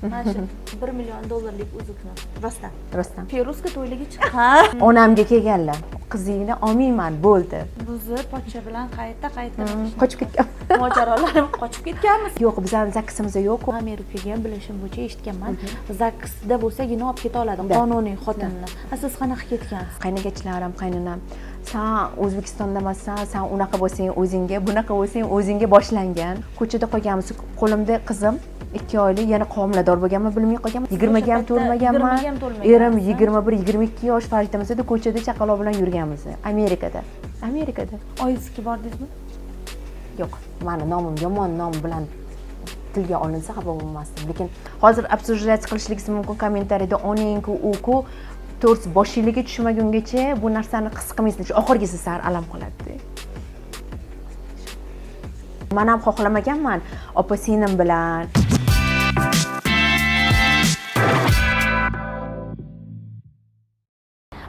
Mana shu 1 million dollarlik uzukni. Rostdan. Rostdan. Feruzga to'yligi chiqqan. Onamga kelganlar. Qizingni olmayman, bo'ldi. Bizni pochcha bilan qayta-qayta Qochib ketgan. mojarolarim qochib ketganmiz. Yo'q, bizani zaksimiz yo'q. Amerikaga ham bilishim bo'yicha eshitganman. Zaksda bo'lsagina olib keta oladi qonuniy xotinni. Ha, siz qanaqa ketgansiz? Qaynagachilarim, qaynonam, san O'zbekistonda emassan, san unaqa bo'lsang o'zingga, bunaqa bo'lsang o'zingga boshlangan. Ko'chada qolganmiz, qo'limda qizim 2 oylik, yana homilador bo'lganman, bilmay qolganman. 20 ga ham to'lmaganman. Erim 21-22 yosh farzandimiz edi, ko'chada chaqaloq bilan yurganmiz Amerikada. Amerikada. Oyingizga bordingizmi? Yo'q, mani nomim yomon nom bilan tilga olinsa xafa bo'lmasdim. Lekin hozir обсуждать qilishligingiz mumkin kommentariyada onang-ku, u-ku, to'g'risi boshingizga tushmagungacha bu narsani his qilmaysiz. Oxirgisi sar alam qiladi. Men ham xohlamaganman opa singlim bilan.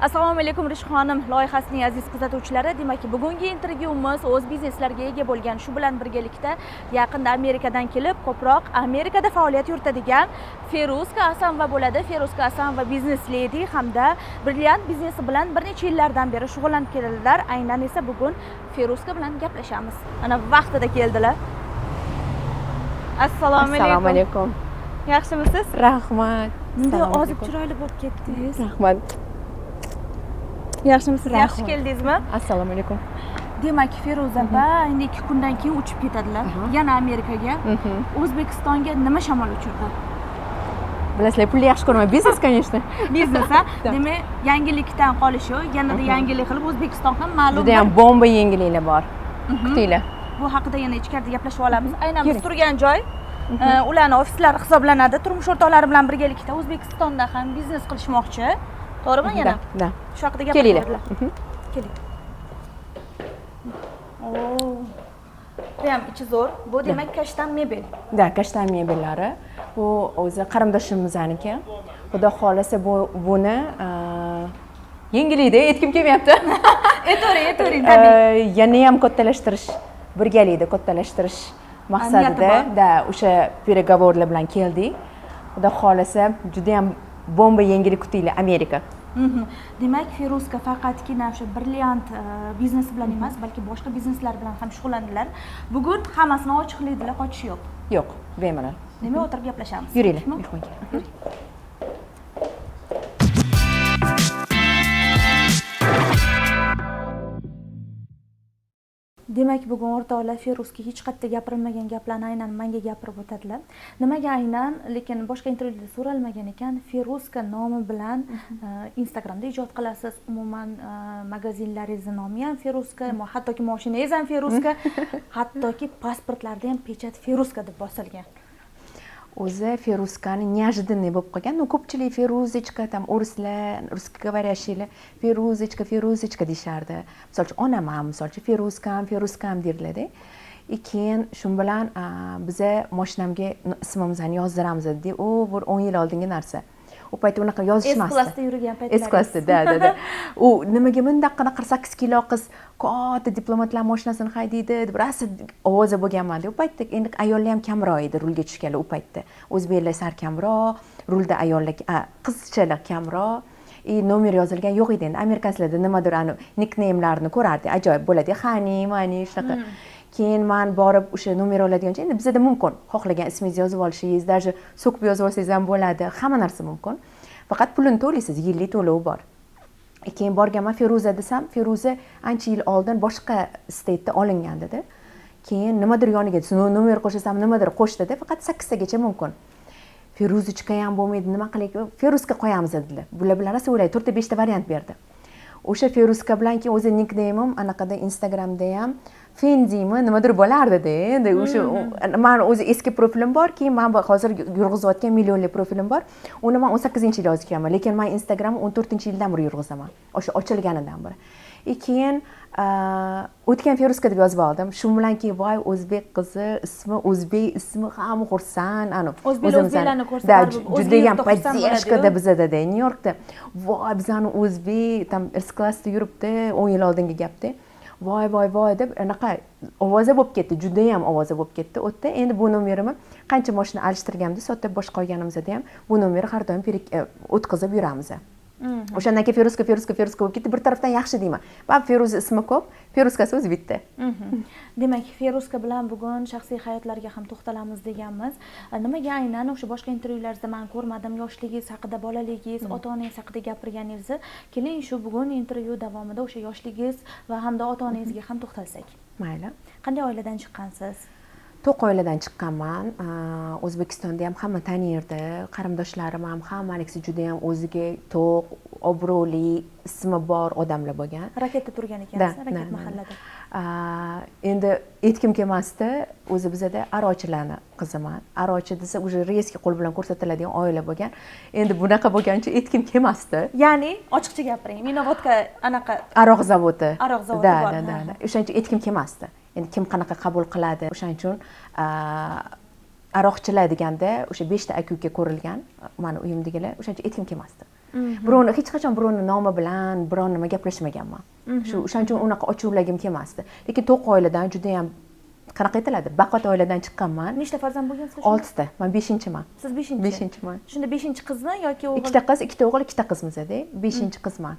Assalomu alaykum Rishxonim loyihasining aziz kuzatuvchilari. Demak, bugungi intervyumiz o'z bizneslariga ega bo'lgan, shu bilan birgalikda yaqinda Amerikadan kelib, ko'proq Amerikada faoliyat yuritadigan Feruzka Asanova bo'ladi. Feruzka Asanova biznes ledi hamda brilliant biznesi bilan bir necha yillardan beri shug'ullanib keladilar. Aynan esa bugun Feruzka bilan gaplashamiz. Mana vaqtida keldilar. Assalomu alaykum. Assalomu alaykum. Yaxshimisiz? Rahmat. Bunday ozib chiroyli bo'lib ketdingiz. Rahmat. Yaxshimisiz? Yaxshi keldingizmi? Assalomu alaykum. Demak, Feruza opa endi 2 kundan keyin uchib ketadilar. Yana Amerikaga. O'zbekistonga nima shamol uchirdi? Bilasizlar, pulni yaxshi ko'raman. Biznes, конечно. Biznes, ha? Demak, yangilikdan qolishi, yanada yangilik qilib O'zbekiston ham ma'lum. Juda ham bomba yangiliklar bor. Kutinglar. Bu haqida yana ichkarida gaplashib olamiz. Aynan biz turgan joy ularning ofislari hisoblanadi. Turmush o'rtoqlari bilan birgalikda O'zbekistonda ham biznes qilishmoqchi. To'g'rimi yana? Da. Shu haqida gaplashamiz. Keling. Keling. Bu ham ichi zo'r. Bu demak kashtan mebel. Da, kashtan mebellari. Bu o'zi qarindoshimizniki. Xudo xolasa buni yengillikda aytkim kelmayapti. Aytavering, aytavering, tabiiy. Yana ham kattalashtirish, birgalikda kattalashtirish maqsadida, da, o'sha переговорlar bilan keldik. Xudo xolasa juda ham bomba yangilik kutinglar Amerika. Demak, Feruzka faqatgina o'sha brilliant biznesi bilan emas, balki boshqa bizneslar bilan ham shug'ullandilar. Bugun hammasini ochiqlaydilar, qochish yo'q. Yo'q, bemalol. Demak, o'tirib gaplashamiz. Yuringlar, mehmonga. Demak, bugun o'rtoqlar Feruzga hech qayerda gapirilmagan gaplarni aynan menga gapirib o'tadilar. Nimaga aynan, lekin boshqa intervyuda so'ralmagan ekan, Feruzka nomi bilan Instagramda ijod qilasiz, umuman magazinlaringizni nomi ham Feruzka, hattoki mashinangiz ham Feruzka, hattoki pasportlarda ham pechat Feruzka deb bosilgan. O'zi Feruzkani неожиданный bo'lib qolgan. Ну, ko'pchilik Feruzechka, tam o'rislar, русскоговорящийлар Feruzechka, Feruzechka deyishardi. Misol uchun onam ham, misol uchun Feruzkam, Feruzkam derdilar-da. Keyin shu bilan biza mashinamga ismimizni yozdiramiz dedik. U bir 10 yil oldingi narsa. U paytda unaqa yozishmasdi. S-klassda yurgan paytlar. S-klassda, da, da, da. U nimaga bunday qana 48 kilo qiz katta diplomatlar mashinasini haydaydi deb rosa ovoza bo'lganman. U paytda endi ayollar ham kamroq edi rulga tushganlar u paytda. O'zbeklar sal kamroq, rulda ayollar, qizchalar kamroq. Nomer yozilgan yo'q edi endi. Amerikanslarda nimadir ani nickname'larni ko'rardi. Ajoyib bo'ladi. Honey, money shunaqa. Keyin men borib o'sha nomer oladigancha, endi bizada mumkin. Xohlagan ismingizni yozib olishingiz, даже so'kib yozib olsangiz ham bo'ladi. Hamma narsa mumkin. Faqat pulini to'laysiz, yillik to'lovi bor. Keyin borganman Feruza desam, Feruza ancha yil oldin boshqa state'da olingan dedi. Keyin nimadir yoniga nomer qo'shasam, nimadir qo'shdida, faqat 8 tagacha mumkin. Feruzichka ham bo'lmaydi, nima qilaylik? Feruzka qo'yamiz dedilar. Bular bilan rosa o'yladi, 4 ta 5 ta variant berdi. O'sha Feruzka bilan keyin o'zi nickname'im anaqada Instagramda ham Fendimi nimadir bo'lardi-da. Endi o'sha men o'zi eski profilim bor, keyin men hozir yurg'izayotgan millionli profilim bor. Uni men 18-yil yozganman, lekin men Instagramni 14-yildan beri yurg'izaman. O'sha ochilganidan beri. Keyin o'tgan Feruzka deb yozib oldim. Shu bilan keyin voy o'zbek qizi, ismi o'zbek ismi, hamma xursand, ana o'zbeklarni ko'rsa juda ham поддержка-da bizada-da, Nyu-Yorkda. Voy bizani o'zbek tam S-klassda yuribdi, 10 yil oldingi gapda. Voy, voy, voy deb anaqa ovoza bo'lib ketdi, judayam ovoza bo'lib ketdi u yerda. Endi bu nomerimni qancha moshina alishtirganimda, sotib boshqa olganimizda ham bu nomerni har doim o'tkazib yuramiz. O'shandan keyin Feruzka, Feruzka, Feruzka bo'lib ketdi. Bir tarafdan yaxshi deyman, baribir Feruza ismi ko'p, Feruzkasi o'zi bitta. Demak, Feruzka bilan bugun shaxsiy hayotlarga ham to'xtalamiz deganmiz. Nimaga aynan o'sha boshqa intervyularingizda man ko'rmadim yoshligingiz haqida, bolaligingiz, ota onangiz haqida gapirganingizni? Keling, shu bugun intervyu davomida o'sha yoshligingiz va hamda ota onangizga ham to'xtalsak. Mayli. Qanday oiladan chiqqansiz? To'q oiladan chiqqanman. O'zbekistonda ham hamma tanirdi, qarindoshlarim ham hammaliksi juda ham o'ziga to'q, obro'li, ismi bor odamlar bo'lgan. Raketda turgan ekansiz, Raket mahallada. Endi aytgim kelmasdi, o'zi bizada arochilarni qiziman. Arochi desa уже резкий qo'l bilan ko'rsatiladigan oila bo'lgan. Endi bunaqa bo'lgancha aytgim kelmasdi. Ya'ni ochiqcha gapiring, Minovodka anaqa aroq zavodi. Aroq zavodi Da, bor. da, da, da. O'shaning uchun aytgim kelmasdi. Endi kim qanaqa qabul qiladi, o'shaning uchun aroqchilar deganda o'sha 5 ta aka uka ko'rilgan mani uyimdagilar, o'shaning uchun aytgim kelmasdi. Birovni hech qachon birovni nomi bilan biron nima gaplashmaganman. Shu o'shaning uchun unaqa ochuvlagim kelmasdi. Lekin to'q oiladan, juda ham qanaqa aytiladi, baquvvat oiladan chiqqanman. Nechta farzand bo'lgansiz? 6ta, man 5-chiman. Siz 5-chi? 5-chiman. Shunda 5-qizmi yoki o'g'il? Ikkita qiz, ikkita o'g'il, ikkita qizmiz-da. 5-qizman.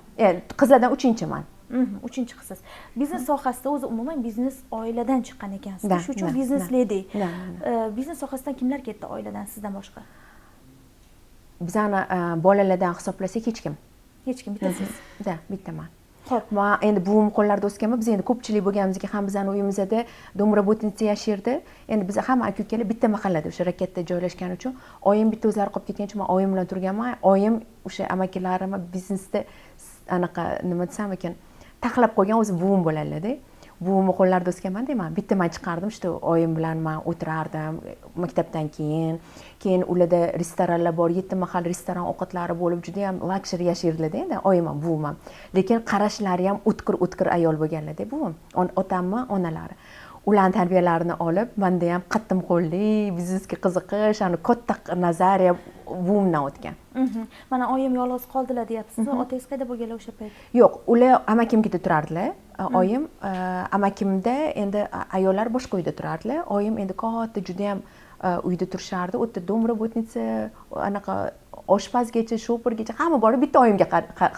Qizlardan 3-chiman. 3-qizsiz. Biznes sohasida o'zi umuman biznes oiladan chiqqan ekansiz. Da, Shu uchun da, biznes da. ledi. Da, da. Biznes sohasidan kimlar ketdi oiladan sizdan boshqa? Bizani bolalardan hisoblasak hech kim. Hech kim, bittasiz. Da, bittaman. Xo'p. Men endi buvim qo'llarida o'sganman. Biz endi ko'pchilik bo'lganimizga ham bizani uyimizda домработница yashirdi. Endi biz hamma aka ukalar bitta mahallada o'sha Raketda joylashgani uchun oyim bitta o'zlari qolib ketgan uchun men oyim bilan turganman. Oyim o'sha amakilarimni biznesda anaqa nima desam ekan, taxlab qo'ygan o'zi buvim bo'ladilar-da. Buvimni qo'llarida o'sganman deyman. Bitta men chiqardim, shu oyim bilan men o'tirardim maktabdan keyin. Keyin ularda restoranlar bor, 7 mahal restoran ovqatlari bo'lib, juda ham luxury yashaydilar-da endi oyim ham, buvim ham. Lekin qarashlari ham o'tkir-o'tkir ayol bo'lganlar-da buvim. Otamni onalari. Ularning tarbiyalarini olib, menda ham qattiqqo'llik, biznesga qiziqish, ani katta nazariya buvimdan o'tgan. Mana oyim yolg'iz qoldilar deyapsiz. Otangiz qayerda bo'lganlar o'sha payt? Yo'q, ular amakimnikida turardilar. Oyim amakimda, endi ayollar boshqa uyda turardilar. Oyim endi katta juda ham uyda turishardi. U yerda домработница, anaqa oshpazgacha, shopirgacha hamma borib bitta oyimga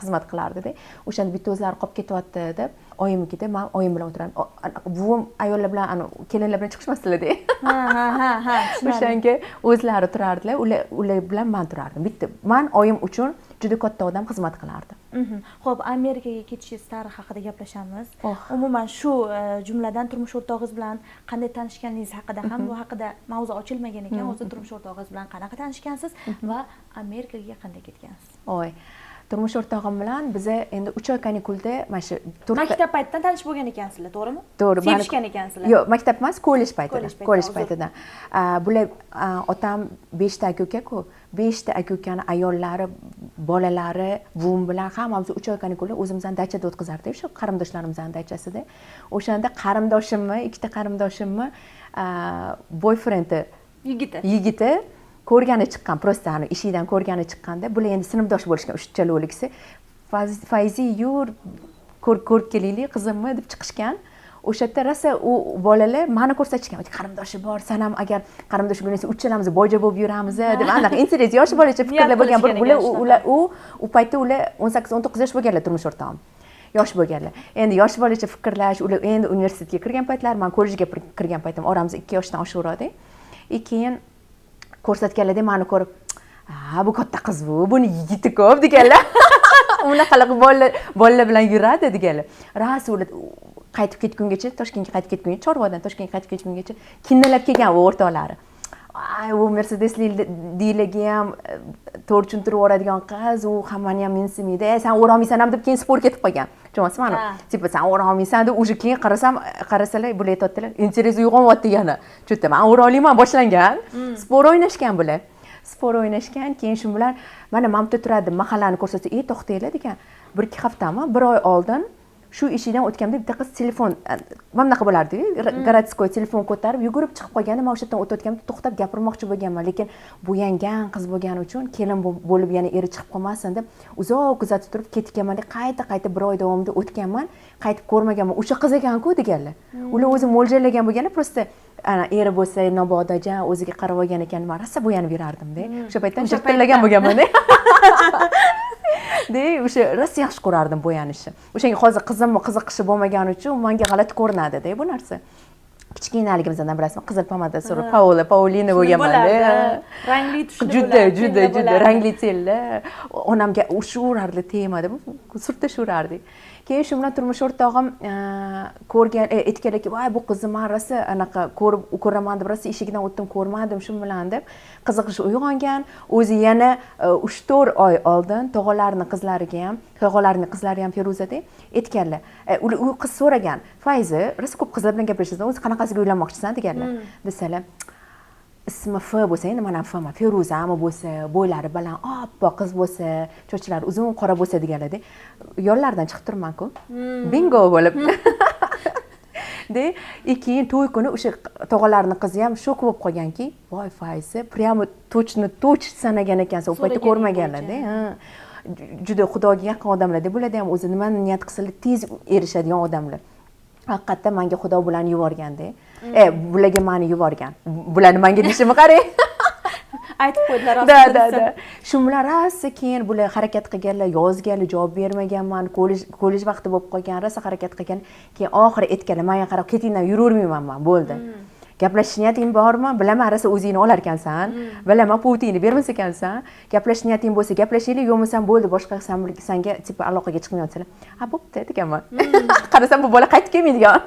xizmat qilardi-da. O'shanda bitta o'zlari qolib ketyapti deb oyimnikida men oyim bilan o'tirardim. Buvim ayollar bilan, ana kelinlar bilan chiqishmasdilar-da. Ha, ha, ha, ha, tushunarli. O'shanga o'zlari turardilar, ular bilan men turardim. Bitta men oyim uchun juda katta odam xizmat qilardi. Xo'p, Amerikaga ketishingiz tarixi haqida gaplashamiz. Oh. Umuman shu jumladan turmush o'rtog'ingiz bilan qanday tanishganingiz haqida ham, bu haqida mavzu ochilmagan ekan. O'zi turmush o'rtog'ingiz bilan qanaqa tanishgansiz va Amerikaga qanday ketgansiz? Oy, turmush o'rtog'im bilan biza endi 3 oy kanikulda mana shu to'rtta Maktab paytidan tanish bo'lgan ekansizlar, to'g'rimi? To'g'ri, Sevishgan ekansizlar. Yo'q, maktab emas, kollej paytida. Kollej paytida, Kollej uzr. paytida. Bular, otam 5 ta aka-uka-ku, 5 ta aka-ukani ayollari, bolalari, buvim bilan hammamiz 3 oy kanikulda o'zimizning dachada o'tkazardik, o'sha qarindoshlarimizning dachasida. O'shanda qarindoshimni, ikkita qarindoshimni, boyfriendi Yigiti. Yigiti ko'rgani chiqqan, просто ani eshikdan ko'rgani chiqqanda, bular endi sinfdosh bo'lishgan, uchchalovliksi. Fayzi yur, ko'rib kelaylik qizimni deb chiqishgan. O'sha yerda rosa u bolalar mani ko'rsatishgan. Qarindoshi bor, san ham agar qarindosh bo'lsa, uchalamiz boja bo'lib yuramiz deb anaqa интерес, yosh bolacha fikrlar bo'lgan. Bir qilishgan bular ekan shunaqa. Ular u paytda ular 18-19 yosh bo'lganlar, turmush o'rtog'im. Yosh bo'lganlar. Endi yosh bolacha fikrlash, ular endi universitetga kirgan paytlar, men kollejga kirgan paytim, oramiz 2 yoshdan oshiqroqda. И keyin ko'rsatganlarda mani ko'rib, ha, bu katta qiz bu, buni yigiti ko'p deganlar. Unaqa bolalar bilan yuradi deganlar. Rosa ular qaytib ketgungacha, Toshkentga qaytib ketgungacha, Chorvoqdan Toshkentga qaytib ketgungacha kinnalab kelgan u o'rtoqlari. Ay, u Mercedesli dilerga ham to'g'ri tushuntirib yuboradigan qiz, u hammani ham mensimaydi. Sen o'rolmaysan ham deb keyin спор ketib qolgan. Tushunyapsizmi? Ha. Типа sen o'rolmaysan deb, уже keyin qarasam, qarasalar bular aytyaptilar, интерес uyg'onyapti yana. Chunki men o'rolmayman boshlangan. Спор o'ynashgan bular. Спор o'ynashgan, keyin shu bilan mana bu yerda turadi, mahallani ko'rsatsa, "Ey, to'xtanglar" degan. 1-2 haftami, 1 oy oldin Shu eshikdan o'tganimda bitta qiz telefon, mana bunaqa bo'lardi-yu, городской telefon ko'tarib yugurib chiqib qolganda, man o'sha yerdan o'tayotganimda to'xtab gapirmoqchi bo'lganman, lekin bo'yangan qiz bo'lgani uchun kelin bo'lib yana eri chiqib qolmasin deb uzoq kuzatib turib ketganman. Qayta qayta bir oy davomida o'tganman, qaytib ko'rmaganman. O'sha qiz ekan-ku deganlar. Ular o'zi mo'ljallagan bo'lganlar, просто ana eri bo'lsa mabodo ja o'ziga qarab olgan ekan, man rosa bo'yanib yurardimda. O'sha paytdan jirtillagan bo'lganman-da. De, o'sha rosa yaxshi ko'rardim bo'yanishni. O'shanga hozir qizimni qiziqishi bo'lmagani uchun menga g'alati ko'rinadi-da bu narsa. Kichkinaligimizdan bilasizmi, qizil pomada surib, Paola, Paulina bo'lganman-da. Rangli tushli. Juda, juda, juda rangli tella. Onamga urushaverardi tema deb, surtishaverardik. Keyin shu bilan turmush o'rtog'im ko'rgan, aytganlarki, voy bu qizni man rosa anaqa ko'rib ko'raman deb rosa eshigidan o'tdim, ko'rmadim shu bilan deb qiziqish uyg'ongan. O'zi yana 3-4 oy oldin tog'alarini qizlariga ham, tog'alarining qizlari ham Feruzada aytganlar. U qiz so'ragan, Fayzi, rosa ko'p qizlar bilan gaplashasan, o'zi qanaqasiga uylanmoqchisan deganlar. Desalar, ismi F bo'lsa, endi mana F emas, Feruzami bo'lsa, bo'ylari baland, oppoq qiz bo'lsa, sochlari uzun qora bo'lsa deganlarda, yonlaridan chiqib turman-ku. Bingo bo'lib. De, keyin to'y kuni o'sha tog'alarini qizi ham shok bo'lib qolganki, voy Fayzi, прямо точно toch sanagan ekansan, u paytda ko'rmaganlar-da. Juda Xudoga yaqin odamlar-da, bularda ham o'zi nimani niyat qilsa tez erishadigan odamlar. Haqiqatda menga Xudo bularni yuborganda. Bularga meni yuborgan. Bularni menga deyishimni qarang. Aytib qo'ydilar. Da, da, da. Shu bilan rosa keyin bular harakat qilganlar, yozganlar, javob bermaganman, kollej vaqti bo'lib qolgan, rosa harakat qilgan. Keyin oxiri aytganlar, menga qarab ketingdan yuravermayman man, bo'ldi. Gaplashish niyating bormi? Bilaman, rosa o'zingni olar ekansan. Bilaman, putingni bermas ekansan. Gaplashish niyating bo'lsa, gaplashaylik, yo'q bo'lsam bo'ldi, boshqa sanga tipa aloqaga chiqmayapsan. Ha, bo'pti deganman. Qarasam bu bola qaytib kelmaydigan.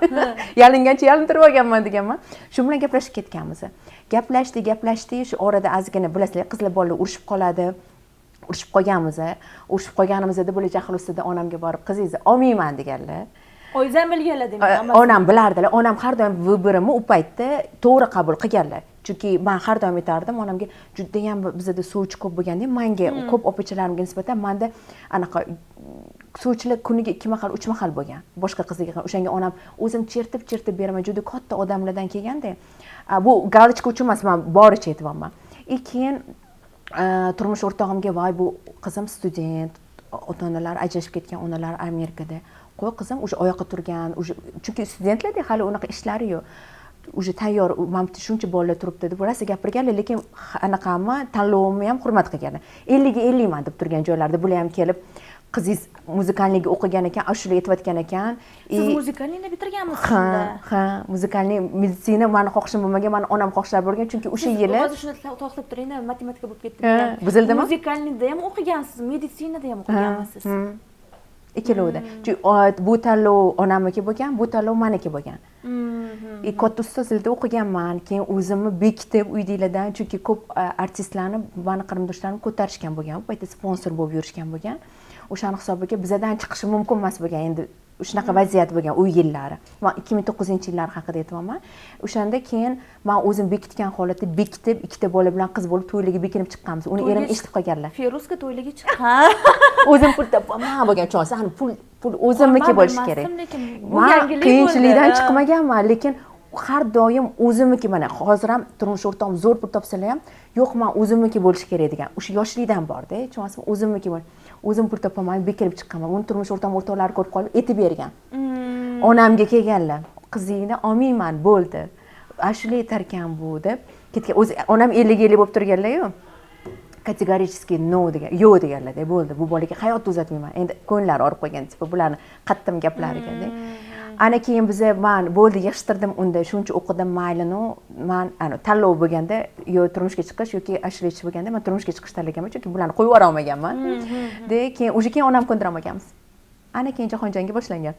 Yalingancha yalintirib olganman deganman. Shu bilan gaplashib ketganmiz. Gaplashdik, gaplashdik, shu orada ozgina bilasizlar, qizlar bolalar urushib qoladi. Urushib qolganmiz. Urushib qolganimizda bular jahl ustida onamga borib, qizingizni olmayman deganlar. Oyingiz ham bilganlar demak, Onam bilardilar. Onam har doim выбор imni u paytda to'g'ri qabul qilganlar. Chunki men har doim aytardim, onamga juda ham bizada sovchi ko'p bo'lganda, menga ko'p opachalarimga nisbatan menda anaqa sovchilar kuniga 2 mahal, 3 mahal bo'lgan. Boshqa qizlarga qaraganda o'shanga onam o'zim chertib-chertib beraman, juda katta odamlardan kelganda. Bu галочка uchun emas, men boricha aytyapman. Keyin turmush o'rtog'imga, voy bu qizim student, ota-onalar ajrashib ketgan, onalar Amerikada. Qo'y qizim o'sha oyoqqa turgan, o'sha chunki studentlarda hali unaqa ishlari yo'q. O'sha tayyor, mana bu shuncha bolalar turibdi deb rosa gapirganlar, lekin anaqami tanlovimni ham hurmat qilganlar. 50ga 50 man deb turgan joylarda bular ham kelib, qizingiz muzikalniga o'qigan ekan, ashula aytayotgan ekan. Siz muzikalniyni bitirganmisiz Ha, shunda? ha, muzikalniy meditsina meni xohishim bo'lmagan, meni onam xohishlab bo'lgan, chunki o'sha Siz yili hozir shuni to'xtab turing-da, matematika bo'lib ketdi. Ha, buzildimi? Muzikalniyda ham o'qigansiz, meditsinada ham o'qiganmisiz? Ikkalovida. Chunki bu tanlov onamniki bo'lgan, bu tanlov meniki bo'lgan. Katta ustozlarda o'qiganman, keyin o'zimni bekitib uydagilardan, chunki ko'p artistlarni, meni qarindoshlarim ko'tarishgan bo'lgan, u paytda sponsor bo'lib yurishgan bo'lgan. O'shani hisobiga bizadan chiqishi mumkin emas bo'lgan. Endi shunaqa vaziyat bo'lgan u yillari. Men 2009-yillar haqida aytyapman. O'shanda keyin men o'zim bekitgan holatda bekitib, ikkita bola bilan qiz bo'lib to'ylarga bekinib chiqqanmiz. Uni erim eshitib qolganlar. Feruzga to'ylarga chiqqan. O'zim pul topaman bo'lgan chonsa, hani pul o'zimniki Man bo'lishi kerak. bilmasdim, lekin bu Man yangilik qiyinchilikdan bo'ldi. chiqmaganman, lekin har doim o'zimniki, mana hozir ham turmush o'rtog'im zo'r pul topsalar ham, yo'q, men o'zimniki bo'lishi kerak degan. O'sha yoshlikdan borda, tushunasizmi? O'zimniki bo'l. O'zim pul topaman, bekilib chiqqanman. Uni turmush o'rtog'im o'rtoqlari ko'rib qolib, aytib bergan. Onamga kelganlar, qizingni olmayman, bo'ldi. Ashula aytarkan bu deb ketgan. O'zi onam 50-50 bo'lib turganlar-yu. Kategorически no degan, yo'q deganlar-da, bo'ldi. Bu bolaga hayot uzatmayman. Endi ko'ngillari og'rib qolgan, tipa bularni qattim gaplariga-da. Ana keyin biza men bo'ldi, yig'ishtirdim unda, shuncha o'qidim, mayli, no, men ana tanlov bo'lganda, yo turmushga chiqish yoki ashula aytish bo'lganda, men turmushga chiqish tanlaganman, chunki bularni qo'yib yubora olmaganman. De, keyin o'sha keyin onam ko'ndira olmaganmiz. Ana keyin jahon jangi boshlangan.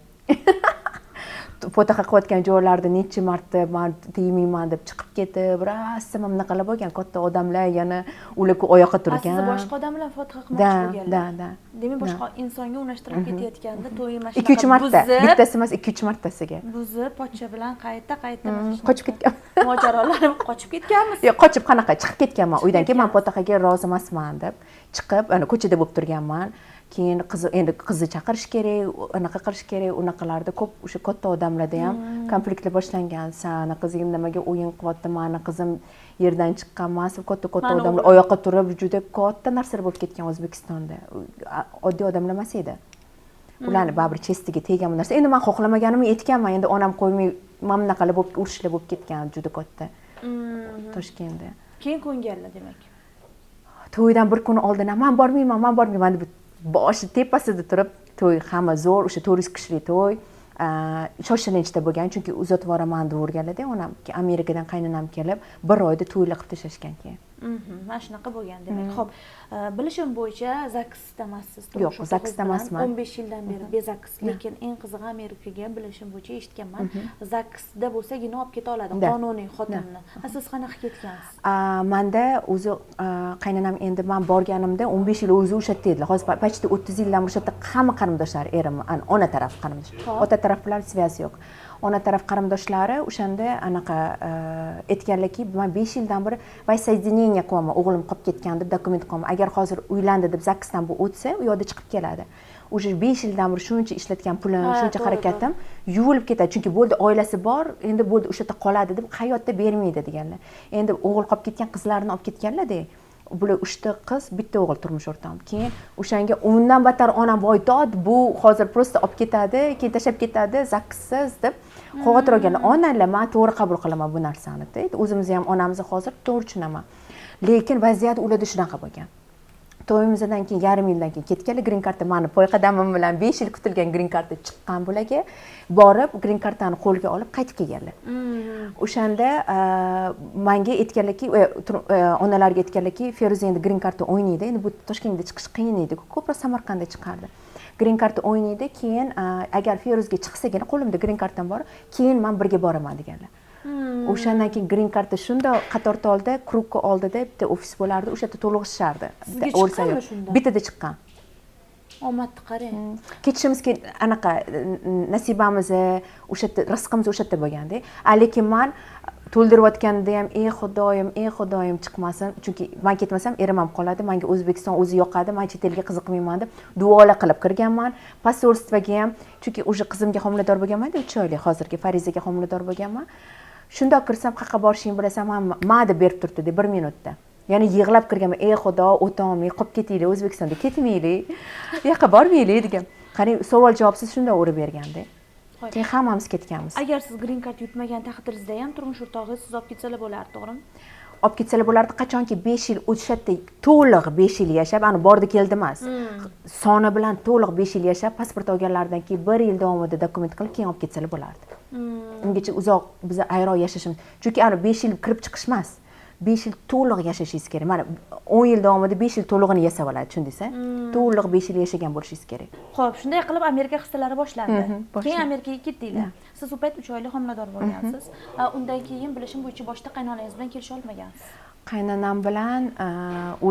Fotiha qilayotgan joylarda necha marta men tegmayman deb chiqib ketib, rosa mana bunaqalar bo'lgan, katta odamlar yana ular oyoqqa turgan. Sizni boshqa odam bilan fotiha qilmoqchi Da, bo'lganlar. da, da. Demak, boshqa insonga unashtirib ketayotganda to'yi mana 2-3 shunaqa marta, buzib, bittasi emas, 2-3 martasiga. Buzib, pochcha bilan qayta-qayta mana shunaqa Qochib ketgan. Mojarolar qochib ketganmiz. Yo'q, qochib qanaqa chiqib ketganman Chiqib uydan, keyin men ketgansiz. fotihaga rozi emasman deb chiqib, ana ko'chada bo'lib turganman. Keyin qizi, endi qizni chaqirish kerak, anaqa qilish kerak, unaqalarda ko'p o'sha katta odamlarda ham konfliktlar boshlangan. Sani qizing nimaga o'yin qilyapti, mani qizim yerdan chiqqan emas, katta katta odamlar oyoqqa turib juda katta narsalar bo'lib ketgan O'zbekistonda. Oddiy odamlar emas edi. Ularni baribir chestiga tegan bu narsa. Endi men xohlamaganim aytganman, endi onam qo'ymay mana bunaqalar bo'lib, urushlar bo'lib ketgan juda katta. Toshkentda. Keyin ko'nganlar demak. To'ydan bir kun oldin men bormayman, men bormayman deb boshi tepasida turib, to'y hamma zo'r, o'sha 400 kishilik to'y, shoshilinchda bo'lgan, chunki uzatib yuboraman deb o'rganlarda onam Amerikadan qaynonam kelib, bir oyda to'ylar qilib tashlashgan keyin. Mana shunaqa bo'lgan demak. Xo'p, bilishim bo'yicha ZAGSda emassiz. Yo'q, ZAGSda emasman. 15 yildan beri beZAGS, lekin eng qizig'i Amerikaga bilishim bo'yicha eshitganman. ZAGSda bo'lsagina olib keta oladi qonuniy xotinni. Siz qanaqa ketgansiz? Menda o'zi qaynonam endi men borganimda 15 yil o'zi o'sha yerda edilar. Hozir почти 30 yildan o'sha yerda hamma qarindoshlari erim, ona taraf qarindosh. Ota taraf bilan связь yo'q. Ona taraf qarindoshlari o'shanda anaqa aytganlarki, men 5 yildan beri воссоединение qilyapman, o'g'lim qolib ketgan deb dokument qilyapman. Agar hozir uylandi deb ZAGSdan bu o'tsa, u yoqda chiqib keladi. O'sha 5 yildan beri shuncha ishlatgan pulim, shuncha harakatim yuvilib ketadi. Chunki bo'ldi, oilasi bor, endi bo'ldi, o'sha yerda qoladi deb hayotda bermaydi deganlar. Endi o'g'il qolib ketgan qizlarni olib ketganlar-da. Bular 3 ta qiz, bitta o'g'il turmush o'rtog'im. Keyin o'shanga undan battar onam voy dod, bu hozir просто olib ketadi, keyin tashlab ketadi, ZAGSsiz deb xavotir olganlar. Onalar, men to'g'ri qabul qilaman bu narsani, deydi. O'zimizni ham onamizni hozir to'g'ri tushunaman. Lekin vaziyat ularda shunaqa bo'lgan. To'yimizdan keyin yarim yildan keyin ketganlar, green cardda meni poy qadamim bilan 5 yil kutilgan green cardda chiqqan bularga borib green cardani qo'lga olib qaytib kelganlar. O'shanda menga aytganlarki, onalarga aytganlarki, Feruza endi green cardda o'ynaydi. Endi bu Toshkentda chiqish qiyin edi, ko'proq Samarqandda chiqardi. Green cardda o'ynaydi, keyin agar Feruzga chiqsagina qo'limda green carddan bor, keyin men birga boraman deganlar. O'shandan keyin green cardda shunda Qatortolda Krukka oldida bitta ofis bo'lardi, o'sha yerda to'lg'ishardi. Sizga chiqqanmi shunda? Bittada chiqqan. Omadni qarang. Ketishimiz anaqa nasibamiz o'sha yerda, rizqimiz o'sha yerda bo'lganda. Lekin men to'ldirayotganda ham ey Xudoyim, ey Xudoyim chiqmasin, chunki men ketmasam erim ham qoladi, menga O'zbekiston o'zi yoqadi, men chet elga qiziqmayman deb duolar qilib kirganman. Posolstvoga ham, chunki o'sha qizimga homilador bo'lganman-da, 3 oylik hozirgi Farizaga homilador bo'lganman. Shundoq kirsam, qayerqa borishingni bilasan, ma deb berib turdi 1 minutda. Ya'ni yig'lab kirganman, ey Xudo, o'tolmay qolib ketaylik, O'zbekistonda ketmaylik, u yoqqa bormaylik degan. Qarang, savol javobsiz shundoq urib berganda. Keyin hammamiz ketganmiz. Agar siz green card yutmagan taqdiringizda ham turmush o'rtog'ingiz siz olib ketsalar bo'lardi, to'g'rimi? Olib ketsalar bo'lardi, qachonki 5 yil o'sha yerda to'liq 5 yil yashab, ani bordi keldi emas. Soni bilan to'liq 5 yil yashab, pasport olganlaridan keyin 1 yil davomida dokument qilib keyin olib ketsalar bo'lardi. Ungacha uzoq biz ayro yashashimiz. Chunki ani 5 yil kirib chiqish emas. 5 yil to'liq yashashingiz kerak. Mana 10 yil davomida 5 yil to'lig'ini yasab oladi, tushundingiz-a? To'liq 5 yil yashagan bo'lishingiz kerak. Xo'p, shunday qilib Amerika hissalari boshlandi. Keyin Amerikaga ketdinglar. Siz u payt 3 oylik homilador bo'lgansiz. Undan keyin bilishim bo'yicha boshda qaynonangiz bilan kelisha olmagansiz. Qaynonam bilan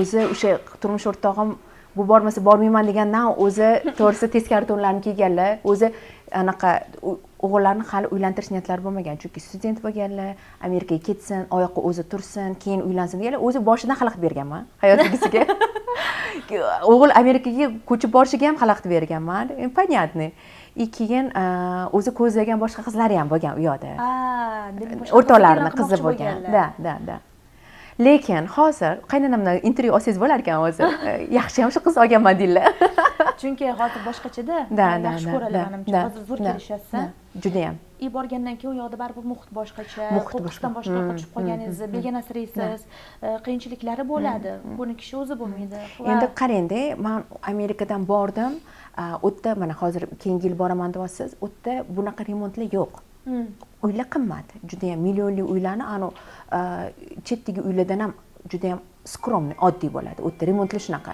o'zi o'sha turmush o'rtog'im bu bormasa bormayman degandan o'zi to'g'risi teskari to'nlarni kiyganlar. O'zi anaqa o'g'illarni hali uylantirish niyatlari bo'lmagan, chunki student bo'lganlar, Amerikaga ketsin, oyoqqa o'zi tursin, keyin uylansin deganlar. O'zi boshidan xalaqit berganman hayotligisiga. O'g'il Amerikaga ko'chib borishiga ham xalaqit berganman. Понятно. Keyin o'zi ko'zlagan boshqa qizlari ham bo'lgan u yoqda. O'rtoqlarini qizi bo'lgan. Da, da, da. Lekin hozir qaynonamdan intervyu olsangiz bo'lar ekan hozir. Yaxshi ham shu qiz olganman deydilar. Chunki hozir boshqachada, yaxshi ko'radi menimcha. Hozir zo'r kelishasiz. Juda ham. Borgandan keyin u yoqda baribir muhit boshqacha, qo'qqisdan boshqa yoqqa tushib qolganingizni, begonasiraysiz, qiyinchiliklari bo'ladi. Buni kishi o'zi bo'lmaydi. Endi qarang-da, men Amerikadan bordim. U yerda mana hozir keyingi yil boraman deyapsiz. U yerda bunaqa remontlar yo'q. Uylar qimmat, juda ham millionli uylarni anu chetdagi uylardan ham juda ham skromniy, oddiy bo'ladi. U yerda remontlar shunaqa.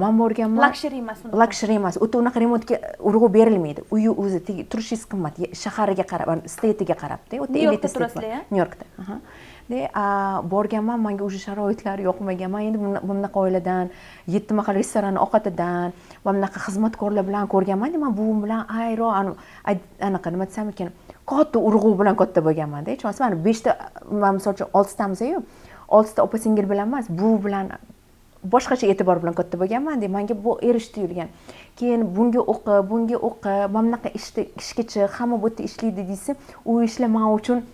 Men borganman. Luxury emas unaqa. Luxury emas. U yerda unaqa remontga urg'u berilmaydi. Uyi o'zi turishingiz qimmat, shahariga qarab, stateiga qarab-da. U yerda Nyu-Yorkda turasizlar, Nyu-Yorkda. De, borganman, menga o'sha sharoitlar yoqmagan. Men endi bunaqa oiladan, 7 mahal restoran ovqatidan, va bunaqa xizmatkorlar bilan ko'rganman. Men buvim bilan ayro, anaqa nima desam ekan, katta urg'u bilan katta bo'lganman-da. Hech bo'lmasa, mana 5 ta, men misol uchun 6 tamiz-ku, 6 ta opa-singil bilan emas, buvi bilan Boshqacha e'tibor bilan katta bo'lganman, manga bu erish tuyulgan. Keyin bunga o'qi, bunga o'qi, mana bunaqa ishda ishga chiq, hamma bu yerda ishlaydi deysa, u ishlar men uchun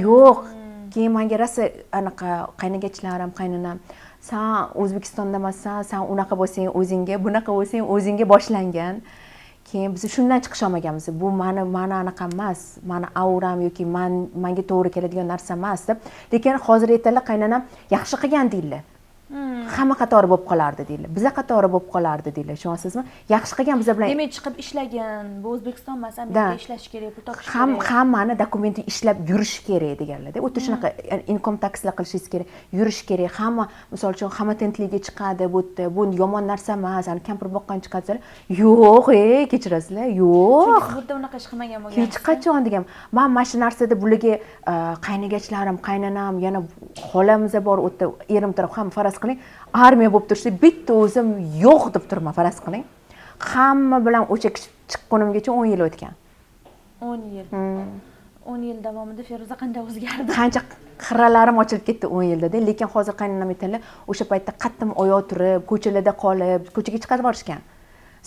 yo'q. Keyin menga rosa anaqa qaynagachlarim, qaynonam, san O'zbekistonda emassan, san unaqa bo'lsang o'zingga, bunaqa bo'lsang o'zingga boshlangan. Keyin biz shundan chiqisha olmaganmiz. Bu mani anaqa emas, mani auram yoki menga to'g'ri keladigan narsa emas deb. Lekin hozir aytadilar, qaynonam yaxshi qilgan deydilar. Hamma qatori bo'lib qolardi deydilar. Biza qatori bo'lib qolardi deydilar. Tushunasizmi? Yaxshi qilgan biza bilan. Demak, chiqib ishlagan, bu O'zbekiston emas, Amerikada ishlash kerak, pul topish kerak. Hammani dokumenti ishlab yurish kerak deganlar-da. O'ta shunaqa income taxlar qilishingiz kerak, yurish kerak. Hamma, misol uchun, hamma tentligiga chiqadi bu yerda. Bu yomon narsa emas, ani kampir boqqan chiqadi. Yo'q, kechirasizlar, yo'q. Chunki bu yerda unaqa ish qilmagan bo'lgansiz. Hech qachon degan. Men mana shu narsada bularga qaynagachlarim, qaynonam, yana xolamiz bor, u yerda erim taraf ham faraz qiling, armiya bo'lib tursa, bitta o'zim yo'q deb turman, faraz qiling. Hamma bilan o'sha chiqqunimgacha 10 yil o'tgan. 10 yil. 10 yil davomida Feruza qanday o'zgardi? Qancha qirralarim ochilib ketdi 10 yilda-da, lekin hozir qaynonam aytadilar, o'sha paytda qattiq oyoq turib, ko'chalarda qolib, ko'chaga chiqarib yuborishgan.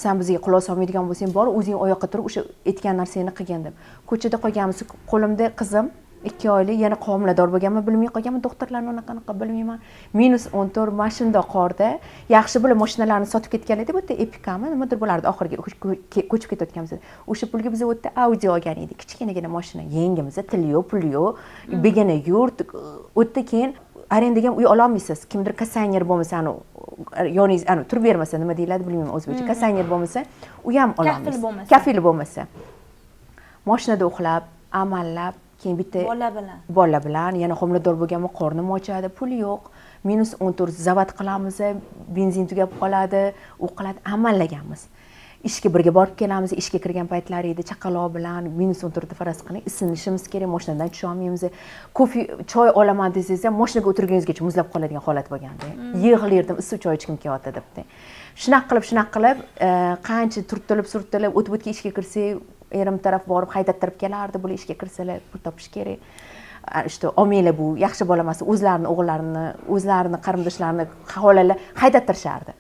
Sen bizga quloq solmaydigan bo'lsang, bor o'zing oyoqqa turib o'sha aytgan narsangni qilgin deb. Ko'chada qolganmiz, qo'limda qizim 2 oylik, yana homilador bo'lganman, bilmay qolganman, doktorlarni unaqa bilmayman. -14 mana shundoq qorda. Yaxshi bo'lib mashinalarni sotib ketgan edi, bu yerda Epicami, nimadir bo'lardi, oxirgi ko'chib ketayotganmiz. O'sha pulga biz u yerda Audi olgan edik, kichkinagina mashina, yengimiz, til yo'q, pul yo'q, begona yurt. U yerda keyin arendaga ham uy ola olmaysiz. Kimdir kassaner bo'lmasa, yoningiz, turib bermasa, nima deyiladi bilmayman o'zbekcha. Kassaner bo'lmasa, u ham ola olmaysiz. Kafil bo'lmasa. Mashinada uxlab, amallab, keyin bitta bola bilan yana homilador bo'lganman, qornim ochadi, pul yo'q. -14 zavat qilamiz, benzin tugab qoladi, u qiladi, amallaganmiz. Ishga birga borib kelamiz, ishga kirgan paytlar edi, chaqaloq bilan -14 faraz qiling, isinishimiz kerak, mashinadan tusha olmaymiz. Kofe, choy olaman desangiz ham mashinaga o'tirganingizgacha muzlab qoladigan holat bo'lganda. Yig'lardim, issiq choy ichgim kelyapti debdi. Shunaqa qilib, qancha turtilib, surtilib, o'tib-o'tga ishga kirsak, erim taraf borib haydattirib kelardi, bular ishga kirsalar pul topish kerak. İşte olmanglar, bu yaxshi bola emas, o'zlarini o'g'illarini, o'zlarini qarindoshlarini xolalar haydattirishardi.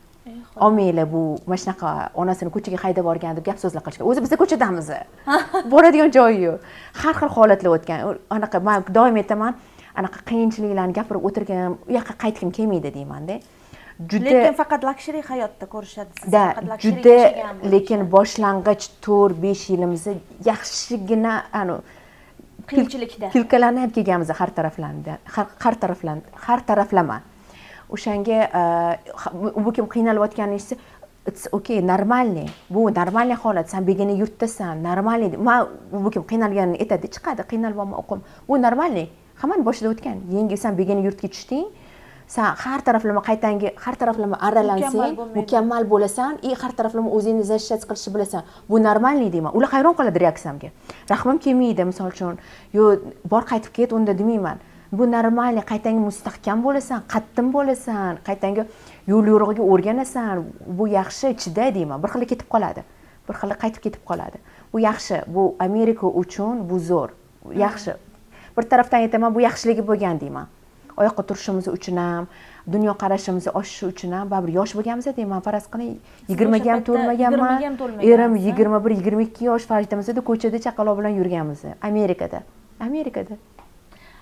Olmanglar, bu mana shunaqa onasini ko'chaga haydab yuborgan deb gap so'zlar qilishgan. O'zi biz ko'chadamiz. Boradigan joyi yo'q. Har xil holatlar o'tgan. Anaqa men doim aytaman, anaqa qiyinchiliklarni gapirib o'tirgan, u yoqqa qaytgim kelmaydi deyman-da. Juda, lekin faqat luxury hayotda ko'rishadi siz, faqat luxury juda, yashagan bo'lishadi. Lekin boshlang'ich 4-5 yilimizni yaxshigina qiyinchilikda pilkalanib kelganmiz har taraflanda, har taraflama. O'shanga bu kim qiynalayotganini eshitsa, it's okay, normalniy. Bu normalniy holat, sen begona yurtdasan, normalniy. Men bu kim qiynalganini aytadi, chiqadi, qiynalyapman, o'qim. Bu normalniy. Hammani boshida o'tgan. Yangi sen begona yurtga tushding. Sen har taraflama qaytangi, har taraflama arralansang, mukammal bo'lasan, har taraflama o'zingni защищать qilishni bilasan. Bu normalniy deyman. Ular hayron qoladi reaksiyamga. Rahmim kelmaydi, misol uchun, yo bor qaytib ket unda demayman. Bu normalniy, qaytangi mustahkam bo'lasan, qattiq bo'lasan, qaytangi yo'l yo'rig'iga o'rganasan. Bu yaxshi, chida deyman. Bir xil ketib qoladi. Bir xil qaytib ketib qoladi. Bu yaxshi, bu Amerika uchun bu zo'r. Yaxshi. Bir tarafdan aytaman, bu yaxshiligi bo'lgan deyman. Oyoqqa turishimiz uchun ham, dunyo qarashimizni oshishi uchun ham baribir yosh bo'lganmiz deyman. Faraz qiling, 20 ga ham to'lmaganman. Erim 21-22 yosh farzandimizda ko'chada chaqaloq bilan yurganmiz Amerikada. Amerikada.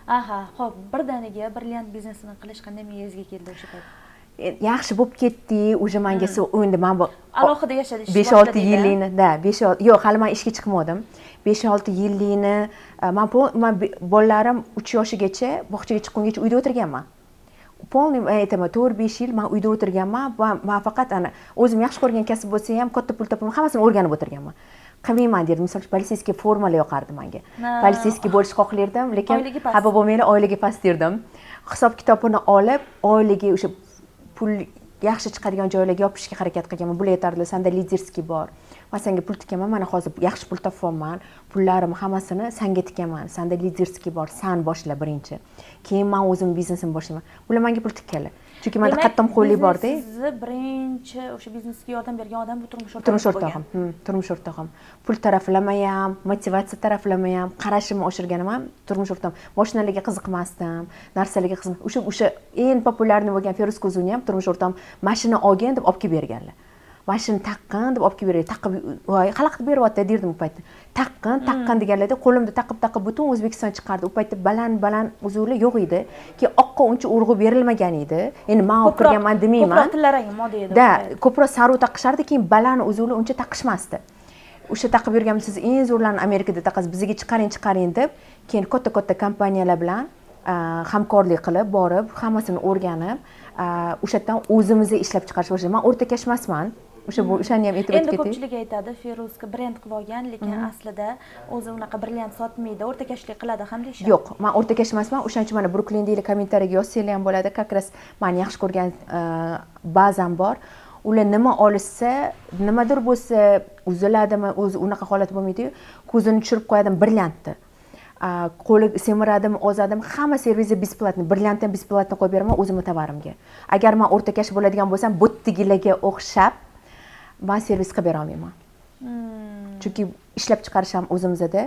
Aha, xo'p, birdaniga brilliant biznesini qilish qanday miyangizga keldi o'sha payt? Yaxshi bo'lib ketdi, уже menga endi men bu alohida yashadish 5-6 yillikni, da, 5-6, yo'q, hali men ishga chiqmadim. 5-6 yillikni men bolalarim 3 yoshigacha bog'chaga chiqqungacha uyda o'tirganman. Полный aytaman, 4-5 yil men uyda o'tirganman va men faqat ana o'zim yaxshi ko'rgan kasb bo'lsa ham katta pul topib hammasini o'rganib o'tirganman. Qilmayman derdim. Misol uchun, politseyskiy formalar yoqardi menga. Politseyskiy bo'lishni xohlardim, lekin xafa bo'lmanglar, oyligi past derdim. Hisob kitobini olib, oyligi o'sha pul yaxshi chiqadigan joylarga yopishga harakat qilganman. Bular aytardilar, senda liderskiy bor. Men senga pul tikaman, mana hozir yaxshi pul topyapman. Pullarim hammasini senga tikaman. Senda liderskiy bor, sen boshla birinchi. Keyin men o'zim biznesimni boshlayman. Bular menga pul tikkanlar. Chunki manda qattiq qo'llik borda. Sizni birinchi o'sha biznesga yordam bergan odam bu turmush o'rtog'ingiz. Turmush o'rtog'im. Turmush o'rtog'im. Pul taraflama ham, motivatsiya taraflama ham, qarashimni oshirganim ham turmush o'rtog'im. Mashinalarga qiziqmasdim, narsalarga qiziq. O'sha eng популярный bo'lgan Feruz uzugini ham turmush o'rtog'im mashina olgin deb olib kelib berganlar. Mashina taqqin deb olib kelib beradi. Taqib, voy, xalaqit beryapti derdim u paytda. Taqqin, taqqin deganlarda qo'limda taqib taqib butun O'zbekiston chiqardi. U paytda baland-baland uzuklar yo'q edi. Keyin oqqa uncha urg'u berilmagan edi. Endi men olib kirganman demayman. Ko'proq tillarang moda edi. Да, ko'proq sariq taqishardi, keyin baland uzuklar uncha taqishmasdi. O'sha taqib yurganmiz, siz eng zo'rlarni Amerikada taqasiz, bizga chiqaring, chiqaring deb, keyin katta-katta kompaniyalar bilan hamkorlik qilib, borib, hammasini o'rganib, o'sha yerdan o'zimizni ishlab chiqarish boshladik. Men o'rtakash emasman. O'sha bu o'shani ham aytib o'tib Endi ketay. ko'pchilik aytadi, Feruzka brend qilib olgan, lekin aslida o'zi unaqa brilliant sotmaydi, o'rtakashlik qiladi ham deyishadi. Yo'q, men o'rtakash emasman. O'shaning uchun mana Bruklindagilar kommentariyaga yozsanglar ham bo'ladi. Как раз meni yaxshi ko'rgan bazam bor. Ular nima olishsa, nimadir bo'lsa, uziladimi, o'zi unaqa holat bo'lmaydi-yu, ko'zini tushirib qo'yadim brilliantni. Qo'li semiradimi, ozadimi, hamma servisi бесплатный, brilliantni ham бесплатный qo'yib beraman o'zimni tovarimga. Agar men o'rtakash bo'ladigan bo'lsam, buttigilarga o'xshab men servis qilib bera olmayman. Chunki ishlab chiqarish ham o'zimizda,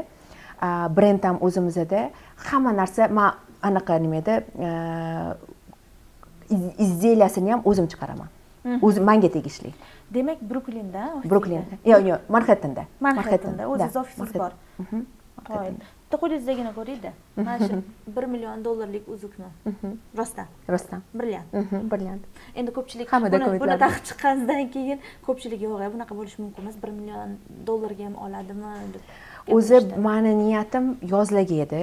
brend ham o'zimizda, hamma narsa men anaqa nima edi, изделия sini ham o'zim chiqaraman. O'zi menga tegishli. Demak, Bruklinda, ofisingda? Bruklinda. Yo'q, yo'q, Manhattanda. Manhattanda o'zingiz Да, ofisingiz Manhattan. bor. Qoyil. Bitta qo'lingizdagini ko'ringda. Mana shu 1 million dollarlik uzukni. Rostdan. Rostdan. Brilliant. Brilliant. Endi ko'pchilik Hamma buni dokumentlar. taqib chiqqanidan keyin ko'pchilik yo'q, bunaqa bo'lishi mumkin emas, 1 million dollarga ham oladimi deb O'zi gapirishdi. mani niyatim yozlagi edi.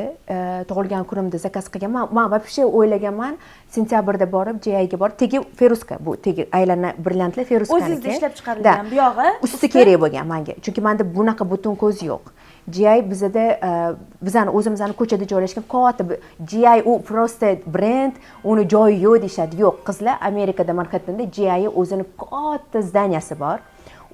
Tug'ilgan kunimda zakaz qilganman. Men вообще o'ylaganman, sentyabrda borib, GIga borib, tegi Feruzka, bu tegi aylana brilliantlar Feruzkaniki. O'zingizda ishlab chiqarilgan, bu yog'i usti kerak bo'lgan menga. Chunki menda bunaqa butun ko'z yo'q. GI bizada, bizani o'zimizni ko'chada joylashgan katta GI u просто brend, uni joyi yo'q deyishadi. Yo'q, qizlar, Amerikada Manhattanda GI o'zini katta здания si bor.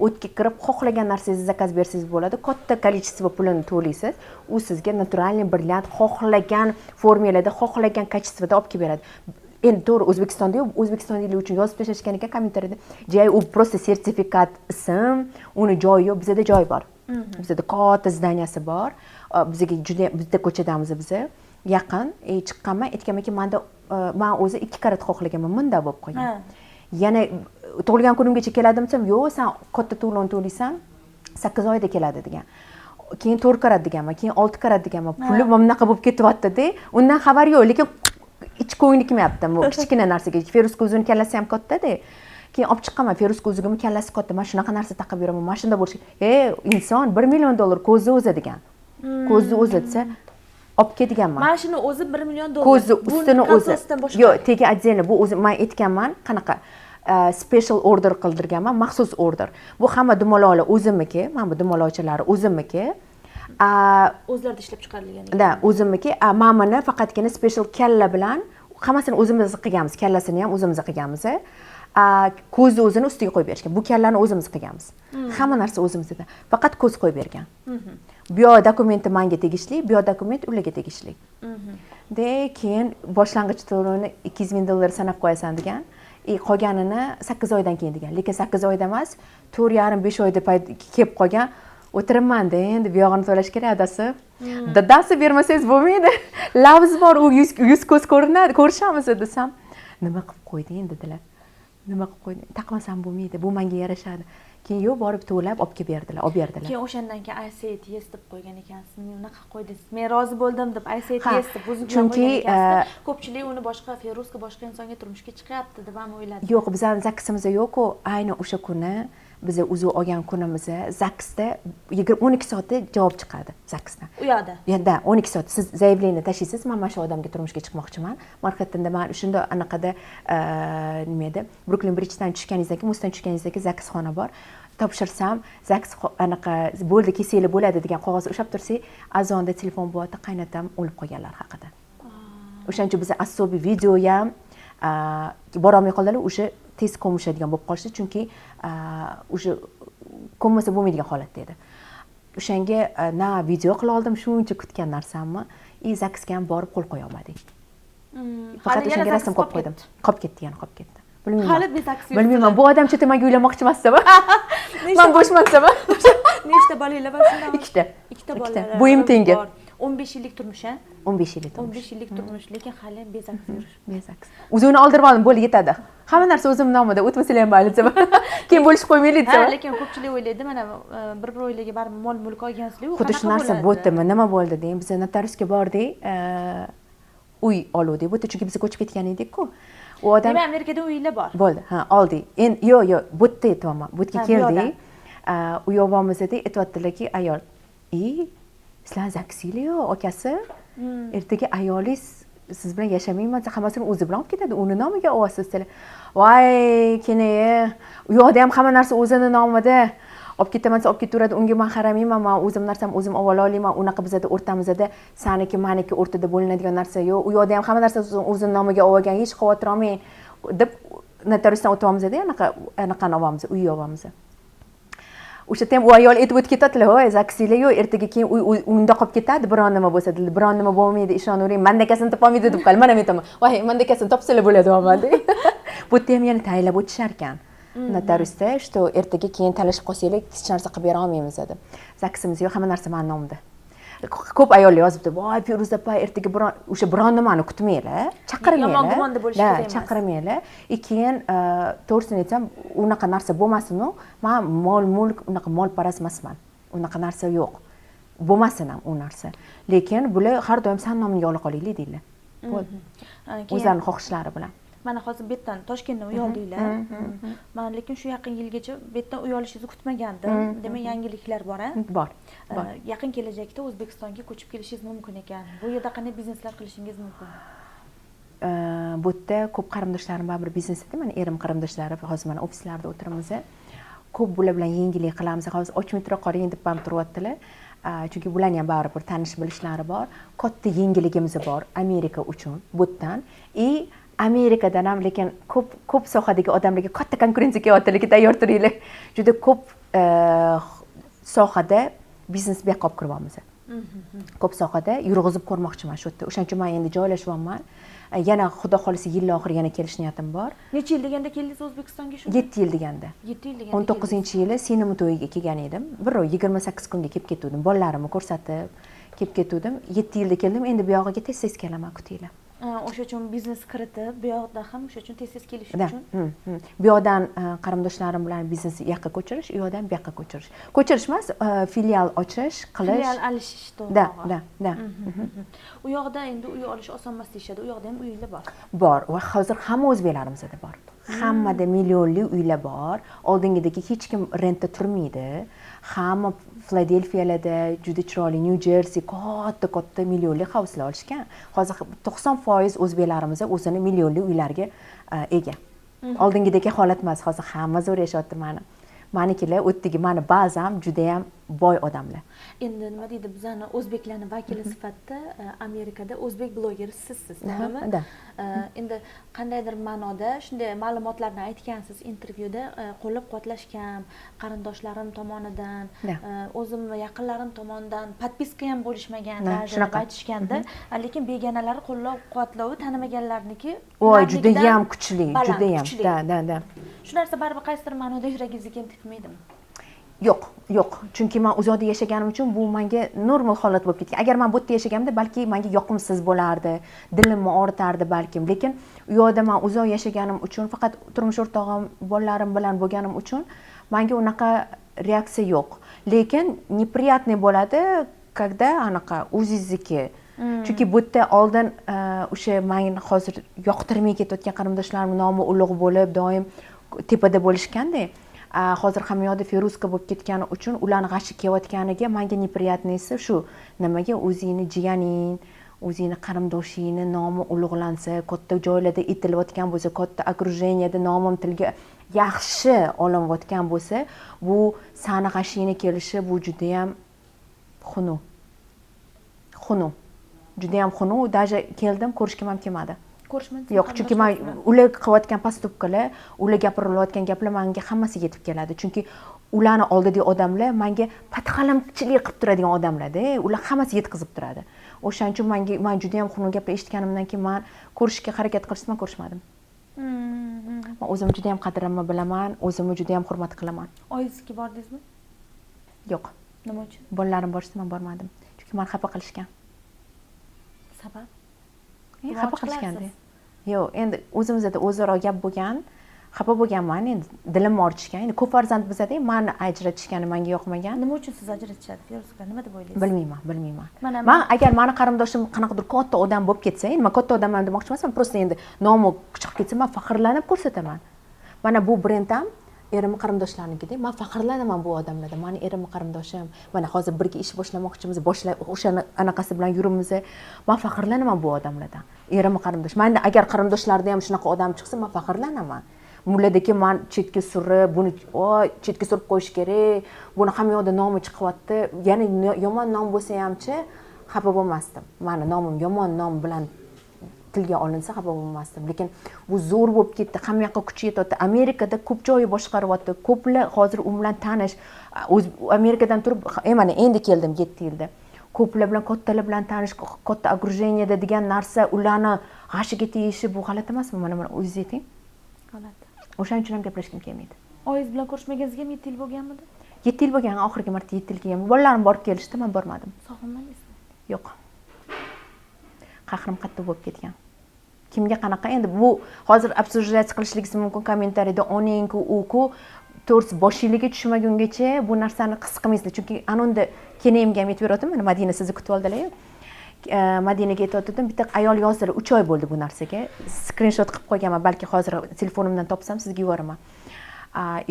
O'tga kirib xohlagan narsangizni zakaz bersangiz bo'ladi. Katta количество pulini to'laysiz. U sizga натуральный brilliant xohlagan formulada, xohlagan качество da olib kelib beradi. Endi to'g'ri, O'zbekistonda yo'q, o'zbekistonliklar uchun yozib tashlashgan ekan kommentariyada. GI u просто sertifikat ism, uni joyi yo'q, bizada joy bor. Bizada katta здания si bor. Bizga juda bitta ko'chadamiz biza. Yaqin, chiqqanman, aytganmanki, menda men o'zi 2 karat xohlaganman, bunda bo'lib qolgan. Yana tug'ilgan kunimgacha keladimi desam, yo'q, sen katta to'lovni to'laysan, 8 oyda keladi degan. Keyin 4 karat deganman, keyin 6 karat deganman. Puli mana bunaqa bo'lib ketyapti-da, undan xabar yo'q, lekin ich ko'ngli kelmayapti bu kichkina narsaga. Feruzka uzugini kallasi ham katta-da. Keyin olib chiqqanman, Feruzka uzugimni kallasi katta, men shunaqa narsa taqib yuraman, mana shunda bo'lishi. Inson 1 million dollar ko'zni o'zi degan. Ko'zni o'zi desa, olib kel deganman. Mana shuni o'zi 1 million dollar. Ko'zni Buni ustini o'zi. kaltasidan boshqa. Yo'q, tegi отдельно. Bu o'zi men aytganman, qanaqa special order qildirganman, maxsus order. Bu hamma dumaloqlar o'zimniki, mana bu dumaloqchalari o'zimniki. O'zlarida ishlab chiqarilgan ekan. Да, o'zimniki. Mana buni faqatgina special kalla bilan hammasini o'zimiz qilganmiz, kallasini ham o'zimiz qilganmiz. Ko'zni o'zini ustiga qo'yib berishgan. Bu kallani o'zimiz qilganmiz. Hamma narsa o'zimizda. Faqat ko'z qo'yib bergan. Bu yoq dokumenti menga tegishli, bu yoq dokument ularga tegishli. De keyin boshlang'ich to'lovni 200 ming dollar sanab qo'yasan degan. Qolganini 8 oydan keyin degan. Lekin 8 oyda emas, to'rt yarim, besh oyda kelib qolgan. O'tiribman-da, endi bu yog'ini to'lash kerak adasi. Dadasi bermasangiz bo'lmaydi. Lavz bor, u yuz ko'z ko'rinadi, ko'rishamiz desam, nima qilib qo'yding dedilar. Nima qilib qo'yding? Taqmasam bo'lmaydi, bu menga yarashadi. Keyin yo'q, borib to'lab olib kelib berdilar, olib berdilar. Keyin o'shandan keyin I said yes deb qo'ygan ekansiz. Unaqa qo'ydingiz. Men rozi bo'ldim deb I said yes deb o'zingiz chunki, qo'ygan ekansiz. Ko'pchilik uni boshqa Feruzga, boshqa insonga turmushga chiqyapti deb ham o'yladi. Yo'q, bizning ZAGSimiz yo'q-ku. Ayni o'sha kuni biz uzuk olgan kunimiz ZAGSda 12 soatda javob chiqadi ZAGSdan. U yoqda. Yo'qda, 12 soat siz заявление tashlaysiz, men mana shu odamga turmushga chiqmoqchiman. Manhattanda men shunda anaqada, nima edi? Brooklyn Bridge'dan tushganingizdan keyin, mostdan tushganingizdan keyin ZAGS xona bor. Topshirsam, ZAGS anaqa bo'ldi, kelsanglar bo'ladi degan qog'oz ushlab tursak, azonda telefon bo'lyapti, qaynatam o'lib qolganlar haqida. O'shaning uchun biz особый video ham borolmay qoldilar, o'sha tez ko'mishadigan bo'lib qolishdi, chunki o'sha ko'mmasa bo'lmaydigan holatda edi. O'shanga na video qila oldim, shuncha kutgan narsamni, и ZAGSga ham borib qo'l qo'ya olmadik. Faqat o'shanga rasm qo'yib qo'ydim. Qolib ketdi, yana qolib ketdi. Bilmayman. Hali без ЗАГС. Bilmayman, bu odam chetda menga uylanmoqchi emas desam. Man bo'shman desam. Nechta bolanglar bor shunda? Ikkita. Ikkita bolalar. Bo'yim tengi. 15 yillik turmush, a? 15 yillik turmush. 15 yillik turmush, lekin hali без ЗАГС yurish. Без ЗАГС. O'zimni oldirib oldim, bo'ldi, yetadi. Hamma narsa o'zim nomida, o'tmasalar ham mayli desam. Keyin bo'lishib qo'ymaylik desam. Ha, lekin ko'pchilik o'ylaydi, mana bir-bir oilaga baribir mol mulk olgansizlar, xuddi shu narsa bo'ldimi? Nima bo'ldi deng? Biz notariusga bordik, uy oluvdik. Bu yerda chunki biz ko'chib ketgan edik-ku. U odam Demak, Amerikada uylar bor. Bo'ldi, ha, oldik. Endi yo'q, yo'q, bu yerda aytyapman. Bu yerga keldik. Uy olyapmiz dedik, aytyaptilarki, ayol, sizlar ЗАГС inglar yo'q, akasi. Ertaga ayolingiz siz bilan yashamayman desa, hammasini o'zi bilan olib ketadi. Uni nomiga olyapsiz sizlar. Voy, kene, u yoqda ham hamma narsa o'zini nomida. Olib ketaman desa olib ketaveradi, unga man qaramayman, man o'zim narsamni o'zim olib olaman. Unaqa bizada o'rtamizda saniki, maniki o'rtada bo'linadigan narsa yo'q. U yoqda ham hamma narsa o'zini nomiga olgan, hech xavotir olmang deb notariusdan o'tyapmiz-da, anaqa anaqani olyapmiz, uy olyapmiz. O'sha yerda ham u ayol aytib o'tib ketadilar, voy, ЗАГС inglar yo'q, ertaga keyin uy unda qolib ketadi, biron nima bo'lsa, dedilar, biron nima bo'lmaydi, ishonavering, mandakasini topolmaydi deb qoldi. Man ham aytaman, voy, mandakasini topsalar bo'ladi, deyapman. Bu yerda ham yana tayinlab o'tishar ekan notariusda, что ertaga keyin talashib qolsanglar hech narsa qilib bera olmaymiz dedi. ЗАГС imiz yo'q, hamma narsa mani nomimda. Ko'p ayollar yozibdi, voy, Feruza opa, ertaga biron o'sha biron nimani kutmanglar, chaqirmanglar. Yomon gumonda bo'lish kerak emas. Chaqirmanglar. Keyin to'g'risini aytsam, unaqa narsa bo'lmasin-u, man mol mulk unaqa molparast emasman. Unaqa narsa yo'q. Bo'lmasin ham u narsa. Lekin bular har doim san nomingga ola qolaylik deydilar. Bo'ldi. O'zlarining xohishlari bilan. Mana hozir bu yerdan Toshkentdan uy oldinglar. Man lekin shu yaqin yilgacha bu yerdan uy olishingizni kutmagandim. Demak, yangiliklar bor, a? Bor. Bor. Yaqin kelajakda O'zbekistonga ko'chib kelishingiz mumkin ekan. Bu yerda qanday bizneslar qilishingiz mumkin? Bu yerda ko'p qarindoshlarim baribir biznesda, mana erim qarindoshlari hozir mana ofislarda o'tiramiz. Ko'p bular bilan yengillik qilamiz. Hozir ochmay tura qoling deb ham turyaptilar. Chunki bularni ham baribir tanish bilishlari bor. Katta yengilligimiz bor Amerika uchun bu yerdan. Amerikadan ham lekin ko'p ko'p sohadagi odamlarga katta konkurensiya kelyapti, lekin tayyor turinglar. Juda ko'p sohada biznes bu yoqqa olib kiryapmiz. Ko'p sohada yurg'izib ko'rmoqchiman shu yerda. O'shaning uchun men endi joylashyapman. Yana xudo xohlasa yil oxiri yana kelish niyatim bor. Necha yil deganda keldingiz O'zbekistonga shunda? 7 yil deganda. 7 yil deganda. 19-yili singlim to'yiga kelgan edim. Bir oy 28 kunga kelib ketdim. Bolalarimni ko'rsatib kelib ketdim. 7 yilda keldim. Endi bu yog'iga tez-tez kelaman, kutinglar. O'sha uchun biznes kiritib, bu yoqda ham o'sha uchun tez-tez kelish uchun. Bu yoqdan qarindoshlarim bilan biznesni u yoqqa ko'chirish, u yoqdan bu yoqqa ko'chirish. Ko'chirish emas, filial ochish, qilish. Filial alishish to'g'ri. Da, da, da. U yoqda endi uy olish oson emas deyishadi. U yoqda ham uylar bor. Bor. Va hozir hamma o'zbeklarimizda bor. Hammada millionli uylar bor. Oldingidagi hech kim rentda turmaydi. Hamma Filadelfiyalarda juda chiroyli, Nyu Jersi katta-katta millionli houselar olishgan. Hozir 90% o'zbeklarimiz o'zini millionli uylarga ega. Oldingidagi holat emas, hozir hamma zo'r yashayapti mani. Manikilar o'tdagi mani ba'zam juda ham boy odamlar. Endi nima deydi, bizani o'zbeklarning vakili sifatida Amerikada o'zbek blogeri sizsiz, to'g'rimi? Da. Endi qandaydir ma'noda shunday ma'lumotlarni aytgansiz intervyuda, qo'llab-quvvatlashgan qarindoshlarim tomonidan, o'zimni yaqinlarim tomonidan podpiska ham bo'lishmagan, deb aytishganda, lekin begonalar qo'llab-quvvatlovi tanimaganlarniki voy, juda ham kuchli, juda ham. Da, da, da. Shu narsa baribir qaysidir ma'noda yuragingizga ham tegmaydimi? Yo'q, yo'q. Chunki men uzoqda yashaganim uchun bu menga normal holat bo'lib ketgan. Agar men bu yerda yashaganimda balki menga yoqimsiz bo'lardi, dilimni og'ritardi balkim. Lekin u yoqda men uzoq yashaganim uchun, faqat turmush o'rtog'im, bolalarim bilan bo'lganim uchun menga unaqa reaksiya yo'q. Lekin неприятный bo'ladi, когда anaqa o'zingizniki. Chunki bu yerda oldin o'sha men hozir yoqtirmay ketayotgan qarindoshlarim nomi ulug' bo'lib, doim tepada bo'lishganda, hozir hamma yoqda Feruzka bo'lib ketgani uchun ularni g'ashi kelayotganiga menga неприятныйsi shu. Nimaga o'zingni jiyaning, o'zingni qarindoshingni nomi ulug'lansa, katta joylarda aytilayotgan bo'lsa, katta окружениеda nomim tilga yaxshi olinayotgan bo'lsa, bu sani g'ashingni kelishi bu juda ham xunuk. Xunuk. Juda ham xunuk, даже keldim, ko'rishga ham kelmadi. Ko'rishmadingiz? Yo'q, chunki men ular qilayotgan postupkalar, ular gapirilayotgan gaplar menga hammasi yetib keladi. Chunki ularni oldidagi odamlar menga patxalamchilik qilib turadigan odamlar-da, ular hammasi yetkazib turadi. O'shaning uchun man juda ham xunuk gaplar eshitganimdan keyin man ko'rishga harakat qilishdim, man ko'rishmadim. Man o'zimni juda ham qadrimni bilaman, o'zimni juda ham hurmat qilaman. Oyingizga bordingizmi? Yo'q. Nima uchun? Bolalarim borishdi, man bormadim. Chunki meni xafa qilishgan. Sabab? Xafa qilishganda. Yo'q, endi o'zimizda o'zaro gap bo'lgan, xafa bo'lganman, endi dilimni ortishgan. Endi ko'p farzand bizada, meni ajratishgani menga yoqmagan. Nima uchun siz ajratishadi, Feruza? Nima deb o'ylaysiz? Bilmayman, Man agar meni qarindoshim qanaqadir katta odam bo'lib ketsa, endi men katta odamman demoqchi emasman, просто endi nomi chiqib ketsa, men faxrlanib ko'rsataman. Mana bu brend ham erimni qarindoshlarinikida, men faxrlanaman bu odamlardan. Meni erimni qarindoshim, mana hozir birga ish boshlamoqchimiz, o'shani anaqasi bilan yuribmiz. Men faxrlanaman bu odamlardan. Erimni qarindosh. Menda agar qarindoshlarda ham shunaqa odam chiqsa, men faxrlanaman. Muladagi man chetga surib, buni chetga surib qo'yish kerak, buni hamma yoqda nomi chiqyapti. Ya'ni yomon nom bo'lsa hamchi xafa bo'lmasdim. Meni nomim yomon nom bilan tilga olinsa xafa bo'lmasdim. Lekin bu zo'r bo'lib ketdi, hamma yoqqa kuchi yetyapti. Amerikada ko'p joyi boshqaryapti. Ko'plar hozir u bilan tanish. O'z Amerikadan turib, mana endi keldim 7 yilda. Ko'plar bilan, kattalar bilan tanish, katta окружениеda degan narsa ularni g'ashiga tegishi bu g'alati emasmi? Mana o'zingiz ayting. G'alati. O'shaning uchun ham gaplashgim kelmaydi. Oyingiz bilan ko'rishmaganingizga 7 yil bo'lganmidi? 7 yil bo'lgan, oxirgi marta 7 yil kelgan. Bolalarim borib kelishdi, men bormadim. Sog'inmadingizmi? Yo'q. Qahrim qattiq bo'lib ketgan. Kimga qanaqa endi bu hozir обсуждать qilishligingiz mumkin kommentariyada oningku, u-ku, to'g'risi boshingizga tushmagungacha bu narsani his qilmaysizlar. Chunki anunda kenayimga ham aytib bergandim, mana Madina sizni kutib oldilar-yu. Madinaga aytayotgandim, bitta ayol yozdilar, 3 oy bo'ldi bu narsaga. Skrinshot qilib qo'yganman, balki hozir telefonimdan topsam sizga yuboraman.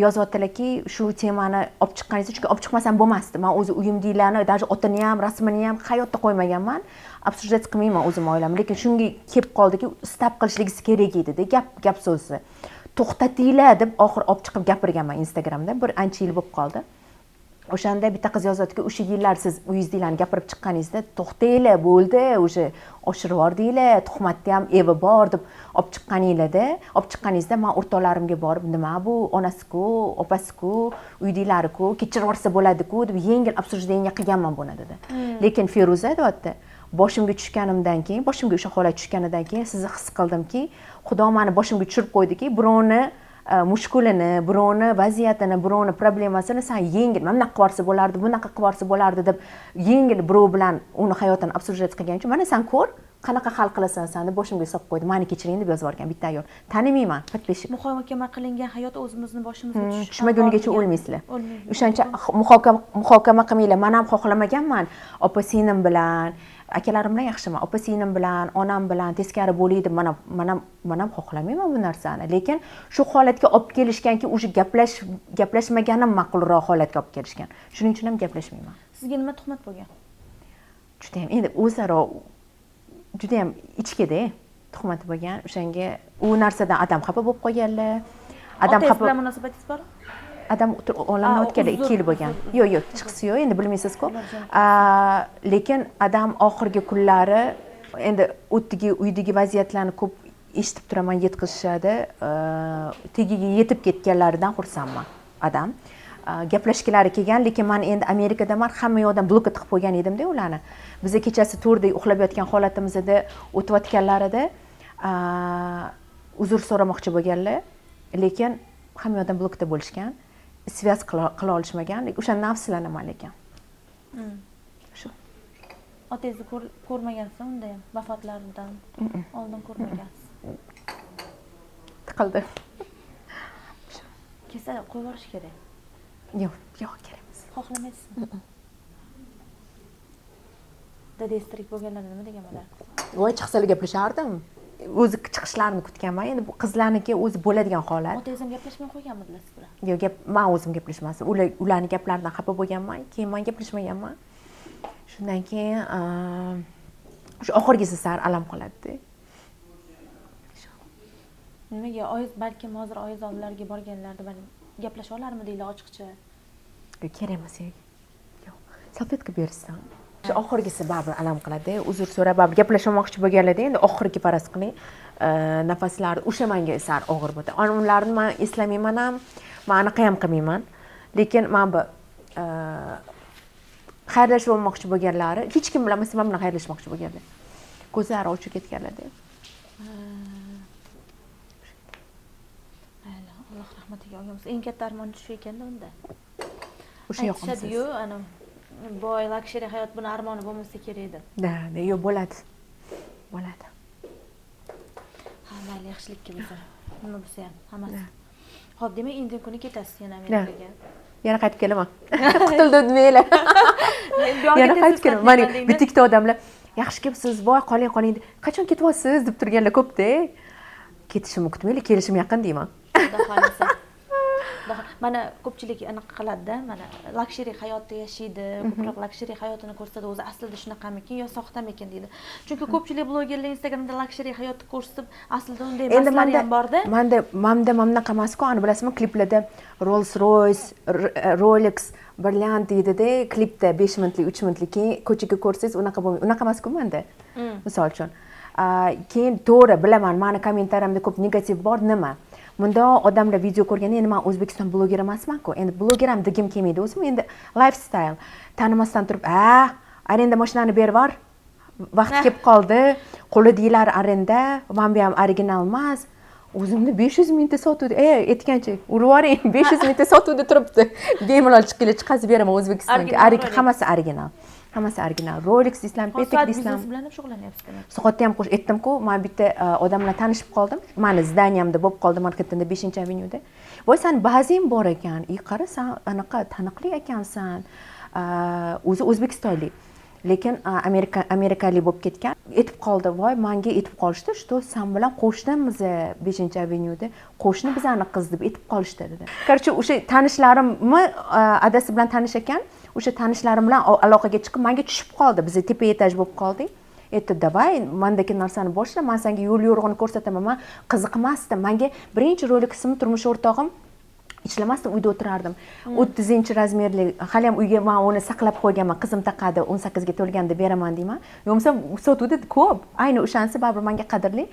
Yozyaptilarki, shu temani olib chiqqaningiz, chunki olib chiqmasam bo'lmasdi. Men o'zi uyimdagilarni, даже otini ham, rasmini ham hayotda qo'ymaganman. Обсуждать qilmayman o'zim oilamni, lekin shunga kelib qoldiki, istab qilishligisi kerak edi-da, gap so'zi. To'xtatinglar deb oxir olib chiqib gapirganman Instagramda, bir ancha yil bo'lib qoldi. O'shanda bitta qiz yozadiki, o'sha yillar siz uyingizdagilarni gapirib chiqqaningizda to'xtanglar, bo'ldi, o'sha oshirib yubordinglar, tuhmatda ham evi bor deb olib chiqqaninglarda, olib chiqqaningizda men o'rtoqlarimga borib, nima bu, onasi-ku, opasi-ku, uydagilari-ku, kechirib yuborsa bo'ladi-ku deb yengil обсуждение qilganman buni dedi. Lekin Feruza deyapti, boshimga tushganimdan keyin, boshimga o'sha holat tushganidan keyin sizni his qildimki, Xudo meni boshimga tushirib qo'ydiki, birovni mushkulini, birovni vaziyatini, birovni problemasini san yengil, mana bunaqa qilib yuborsa bo'lardi, bunaqa qilib yuborsa bo'lardi deb yengil birov bilan uni hayotini обсуждать qilgan uchun mana san ko'r, qanaqa hal qilasan san deb boshimga solib qo'ydi. Meni kechiring deb yozib yuborgan bitta ayol. Tanimayman, подписчик. Muhokama qilingan hayot o'zimizni boshimizga tushishi tushmagungacha o'lmaysizlar. O'shancha muhokama qilmanglar. Men ham xohlamaganman. Opa singlim bilan, akalarim bilan yaxshiman. Opa singlim bilan, onam bilan teskari bo'lay deb men ham xohlamayman bu narsani. Lekin shu holatga olib kelishganki, o'sha gaplashmaganim ma'qulroq holatga olib kelishgan. Shuning uchun ham gaplashmayman. Sizga nima tuhmat bo'lgan? Juda ham endi o'zaro juda ham ichkida tuhmat bo'lgan. O'shanga u narsadan adam xafa bo'lib qolganlar. Adam xafa bilan munosabatingiz bormi? Adam olamdan o'tganlar 2 yil bo'lgan. Yo'q, yo'q, chiqsi yo'q, endi bilmaysiz-ku. Lekin adam oxirgi kunlari endi o'tdagi uydagi vaziyatlarni ko'p eshitib turaman, yetkazishadi. Tagiga yetib ketganlaridan xursandman adam. Gaplashgilari kelgan, lekin men endi Amerikadaman, hamma yoqdan blokka tiqib qo'ygan edimda ularni. Biz kechasi 4da uxlab yotgan holatimizda o'tayotganlarida uzr so'ramoqchi bo'lganlar, lekin hamma yoqdan blokda bo'lishgan, связь qila olishmagan. O'sha nafslanaman lekin. Shu. Otangizni ko'rmagansiz unda ham, vafotlaridan oldin ko'rmagansiz. Tiqildi. Kelsa qo'yib yuborish kerak. Yo'q, yo'q, kerak emas. Xohlamaysizmi? Dadangiz tirik bo'lganlarida nima degan bo'lardi? Voy, chiqsalar gaplashardim. O'zi chiqishlarini kutganman. Endi bu qizlarniki o'zi bo'ladigan holat. Otangiz ham gaplashmay qo'yganmidilar siz bilan? Yo'q, gap, men o'zim gaplashmasdim. Ularning gaplaridan xafa bo'lganman, keyin men gaplashmaganman. Shundan keyin o'sha oxirgisi sar alam qoladi-da. Nimaga oyiz, balkim hozir oyiz oldilariga borganlarida balkim gaplasha olarmidinglar ochiqcha? Yo'q, kerak emas. Yo'q. Salfetka berishsin. O'sha oxirgisi baribir alam qiladi. Uzr so'rab baribir gaplashmoqchi bo'lganlarda endi oxirgi faraz qiling, nafaslari o'sha menga sal og'ir bo'ldi. Ana ularni men eslamayman ham, men anaqa ham qilmayman. Lekin men bu Xayrlashib olmoqchi bo'lganlari, hech kim bilan emas, men bilan xayrlashmoqchi bo'lganlar. Ko'zlari ochib ketganlar-da. Mayli, Alloh rahmatiga olgan bo'lsin. Eng katta armon shu ekanda unda. O'sha yoqimsiz. Aytishadi-yu, ana boy luxury hayot buni armoni bo'lmasa kerak edi. Da, yo'q, bo'ladi. Bo'ladi. Ha, mayli, yaxshilikka bo'lsin. Nima bo'lsa ham, hammasi. Xo'p, demak, indin kuni ketasiz yana Amerikaga. Yana qaytib kelaman. Qutuldim demanglar. Yana qaytib kelaman. Mana bitta ikkita odamlar yaxshi kelibsiz, voy qoling, qoling. Qachon ketyapsiz deb turganlar ko'p-da. Ketishimni kutmanglar, kelishim yaqin deyman. Xudo xohlasa. Mana ko'pchilik anaqa qiladi-da, mana luxury hayotda yashaydi, ko'proq luxury hayotini ko'rsatadi, o'zi aslida shunaqamikin yo soxtamikin deydi. Chunki ko'pchilik blogerlar Instagramda luxury hayotni ko'rsatib, aslida unday emaslar ham bor-da. Menda mana bunaqa emas-ku, ani bilasizmi, kliplarda Rolls Royce, Rolex, brilliant deydi-da, klipda 5 minutlik, 3 minutlik, keyin ko'chaga ko'rsangiz unaqa bo'lmaydi. Unaqa emas-ku menda. Misol uchun. Keyin to'g'ri bilaman, meni kommentariyamda ko'p negativ bor, nima? Bunda odamlar video ko'rganda, endi men O'zbekiston blogeri emasman-ku. Endi bloger ham degim kelmaydi o'zim. Endi lifestyle tanimasdan turib, arenda mashinani berib yubor. Vaqt kelib qoldi. Qo'li deyilar arenda, mana bu ham original emas. O'zimni 500 mingta sotuvda, aytgancha, urib yuboring, 500 mingta sotuvda turibdi. Bemalol chiqinglar, chiqazib beraman O'zbekistonga. Hammasi original. Hammasi original. Rolex deysizlar, Patek deysizlar. Biznes bilan ham shug'ullanyapsiz demak. Soatda ham qo'sh aytdim-ku, men bitta odam bilan tanishib qoldim. Meni zdaniyamda bo'lib qoldi, Manhattanda 5-avenyuda. Voy, sen bazing bor ekan. Qara, sen anaqa taniqli ekansan. O'zi o'zbekistonlik, lekin amerikalik bo'lib ketgan. Aytib qoldi, voy, menga aytib qolishdi, что sen bilan qo'shnimiz 5-avenyuda, qo'shni bizani qiz deb aytib qolishdi dedi. Короче, o'sha tanishlarimni adasi bilan tanish ekan. O'sha tanishlarim bilan aloqaga chiqib, menga tushib qoldi. Biz tepa etaj bo'lib qoldik. Aytdi, "Davay, mendagi narsani boshla, men senga yo'l yo'rig'ini ko'rsataman." Men qiziqmasdim. Menga birinchi Roleximni turmush o'rtog'im ishlamasdan uyda o'tirardim. 30 razmerli, hali ham uyga men uni saqlab qo'yganman. Qizim taqadi, 18 ga to'lganda beraman deyman. Yo'qsam sotuvda ko'p. Ayni o'shanisi baribir menga qadrli.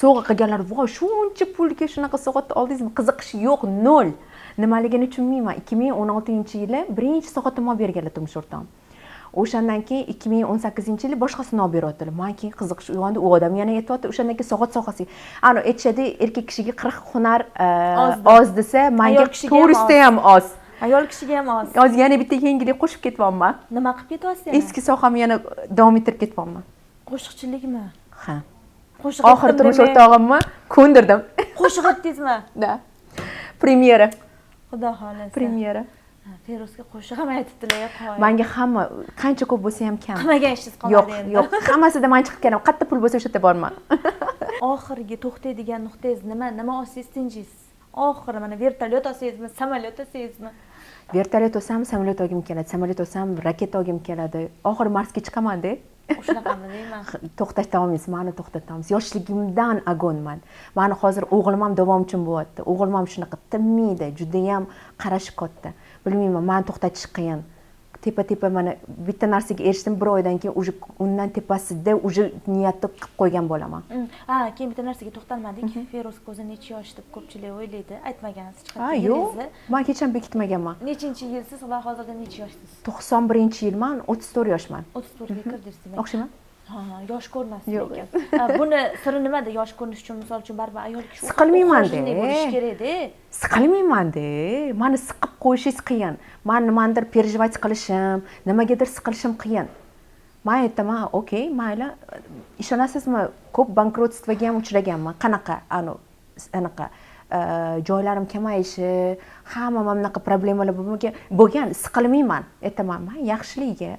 Sovg'a qilganlar, "Voy, shuncha pulga shunaqa soatni oldingizmi?" Qiziqish yo'q, nol. Nimaligini tushunmayman. 2016-yili birinchi soatimni olib berganlar turmush o'rtog'im. O'shandan keyin 2018-yili boshqasini olib beryaptilar. Men keyin qiziqish uyg'ondi, u odam yana aytyapti, o'shandan keyin soat sohasiga. Ana aytishadi, erkak kishiga 40 hunar oz desa, menga to'g'risida ham oz. Ayol kishiga ham oz. Hozir yana bitta yangilik qo'shib ketyapman. Nima qilib ketyapsiz yana? Eski sohamni yana davom ettirib ketyapman. Qo'shiqchilikmi? Ha. Qo'shiq oxiri turmush o'rtog'imni ko'ndirdim. Qo'shiq aytdingizmi? Da. Premyera. Xudo xolasa. Premyera. Feruzga qo'shiq ham aytibdilar, qo'y. Menga hamma qancha ko'p bo'lsa ham kam. Qilmagan ishingiz qolmadi endi. Yo'q, yo'q. Hammasida men chiqib kelaman. Qayerda pul bo'lsa o'sha yerda borman. Oxirgi to'xtaydigan nuqtangiz nima? Nima olsangiz tinchiysiz? Oxiri mana vertolyot olsangizmi, samolyot olsangizmi? Vertolyot olsam, samolyot olgim keladi. Samolyot olsam, raketa olgim keladi. Oxiri Marsga chiqaman-da. Shunaqami deyman. To'xtata olmaysiz, meni to'xtata olmaysiz. Yoshligimdan agonman. Meni hozir o'g'lim ham davomchim bo'lyapti. O'g'lim ham shunaqa tinmaydi, juda ham qarashi katta. Bilmayman, meni to'xtatish qiyin. Tepa-tepa mana bitta narsaga erishdim, bir oydan keyin уже undan tepasida уже niyatni qilib qo'ygan bo'laman. Ha, keyin bitta narsaga to'xtalmadik. Feruz o'zi necha yosh deb ko'pchilik o'ylaydi. Aytmagansiz hech qayerda. Yo'q, men hech ham bekitmaganman. Nechinchi yilsiz va hozirda necha yoshsiz? 91-yilman, 34 yoshman. 34 ga kirdingiz demak. O'xshayman? Ha, yosh ko'rinasiz lekin. Buni siri nimada yosh ko'rinish uchun, misol uchun baribir ayol kishi siqilmayman-da. Bo'lishi kerak-da. Siqilmayman-da. Meni siqib qo'yishingiz qiyin. Men nimadir perejivать qilishim, nimagadir siqilishim qiyin. Men aytaman, okey, mayli. Ishonasizmi, ko'p bankrotstvoga ham uchraganman. Qanaqa, anaqa joylarim kamayishi, hamma mana bunaqa problemalar bo'lgan, siqilmayman. Aytaman, men yaxshiligiga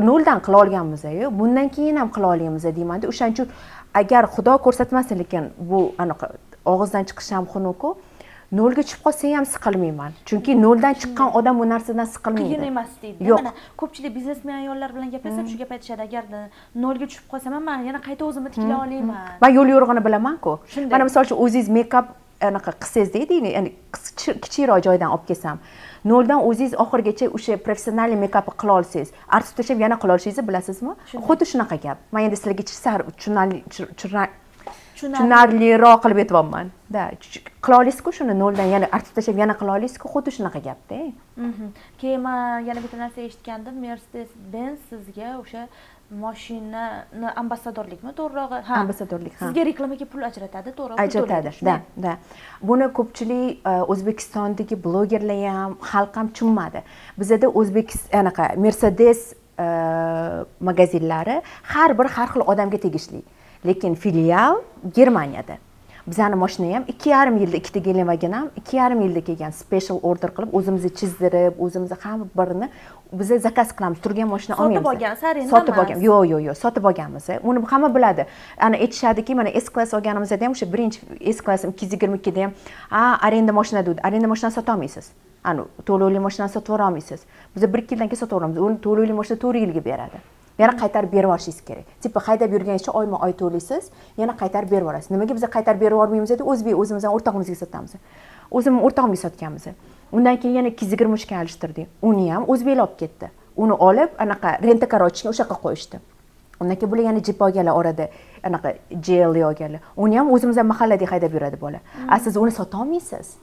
noldan qila olganmiz-ku, bundan keyin ham qila olamiz deyman-da. O'shaning uchun agar Xudo ko'rsatmasin, lekin bu anaqa og'izdan chiqishi ham xunuk-ku, nolga tushib qolsa ham siqilmayman. Chunki noldan chiqqan odam bu narsadan siqilmaydi. Qiyin emas deydi. Mana ko'pchilik biznesmen ayollar bilan gaplashsam shu gap aytishadi, agarda nolga tushib qolsam ham men yana qayta o'zimni tiklay olaman. Men yo'l yo'rig'ini bilaman-ku. Mana misol uchun o'zingiz make-up anaqa qilsangiz deydi, ya'ni kichikroq joydan olib kelsam, noldan o'zingiz oxirigacha o'sha professional make-upni qila olsangiz, artib tashlab yana qila olishingizni bilasizmi? Xuddi shunaqa gap. Men endi sizlarga Tushunarliroq qilib aytyapman да. Qila olasizku shuni, noldan yana artib tashlab yana qila olasizku, xuddi shunaqa gapda. Keyin man yana bitta narsa eshitgandim, Mercedes Benz sizga o'sha mashinani ambassadorlikmi, to'g'rirog'i? Ha, ambassadorlik, ha. Sizga reklamaga pul ajratadi, to'g'ri? Ajratadi, да. Buni ko'pchilik O'zbekistondagi blogerlar ham, xalq ham tushunmadi. Bizada o'zbek anaqa Mercedes magazinlari har bir har xil odamga tegishli, lekin filial Germaniyada. Bizani moshina ham 2,5 yilda, ikkita Gelandewagen ham 2,5 yilda kelgan, special order qilib, o'zimiz chizdirib, o'zimiz hamma birini biza заказ qilamiz, turgan moshina Sotib olmaymiz. olgansiz, arenda Sotib emas. olgan, yo'q, sotib olganmiz. Uni hamma biladi. Ana aytishadiki, mana S klass olganimizda ham, o'sha birinchi S klassim 222da ham, a arenda moshina degdi. Arenda moshinani sotolmaysiz, ani to'lovli moshinani sotib yuborolmaysiz. Biza bir ikki yildan keyin sotib yuboramiz uni. To'lovli moshina 4 yilga beradi, yana qaytarib berib yuborishingiz kerak. Типа haydab yurganingizcha oyma oy to'laysiz, yana qaytarib berib yuborasiz. Nimaga biz qaytarib berib yubormaymiz deb, o'zbek o'zimizdan o'rtog'imizga sotamiz, o'zimni o'rtog'imga sotganmiz. Undan keyin yana 223ga alishtirdik, uni ham o'zbeklar olib ketdi. Uni olib, anaqa rent-a-car ochishgan, o'sha yoqqa qo'yishdi. Undan keyin bular yana Jip olganlar orada, anaqa GL olganlar, uni ham o'zimizdan mahallada haydab yuradi bola. A siz uni sotolmaysiz.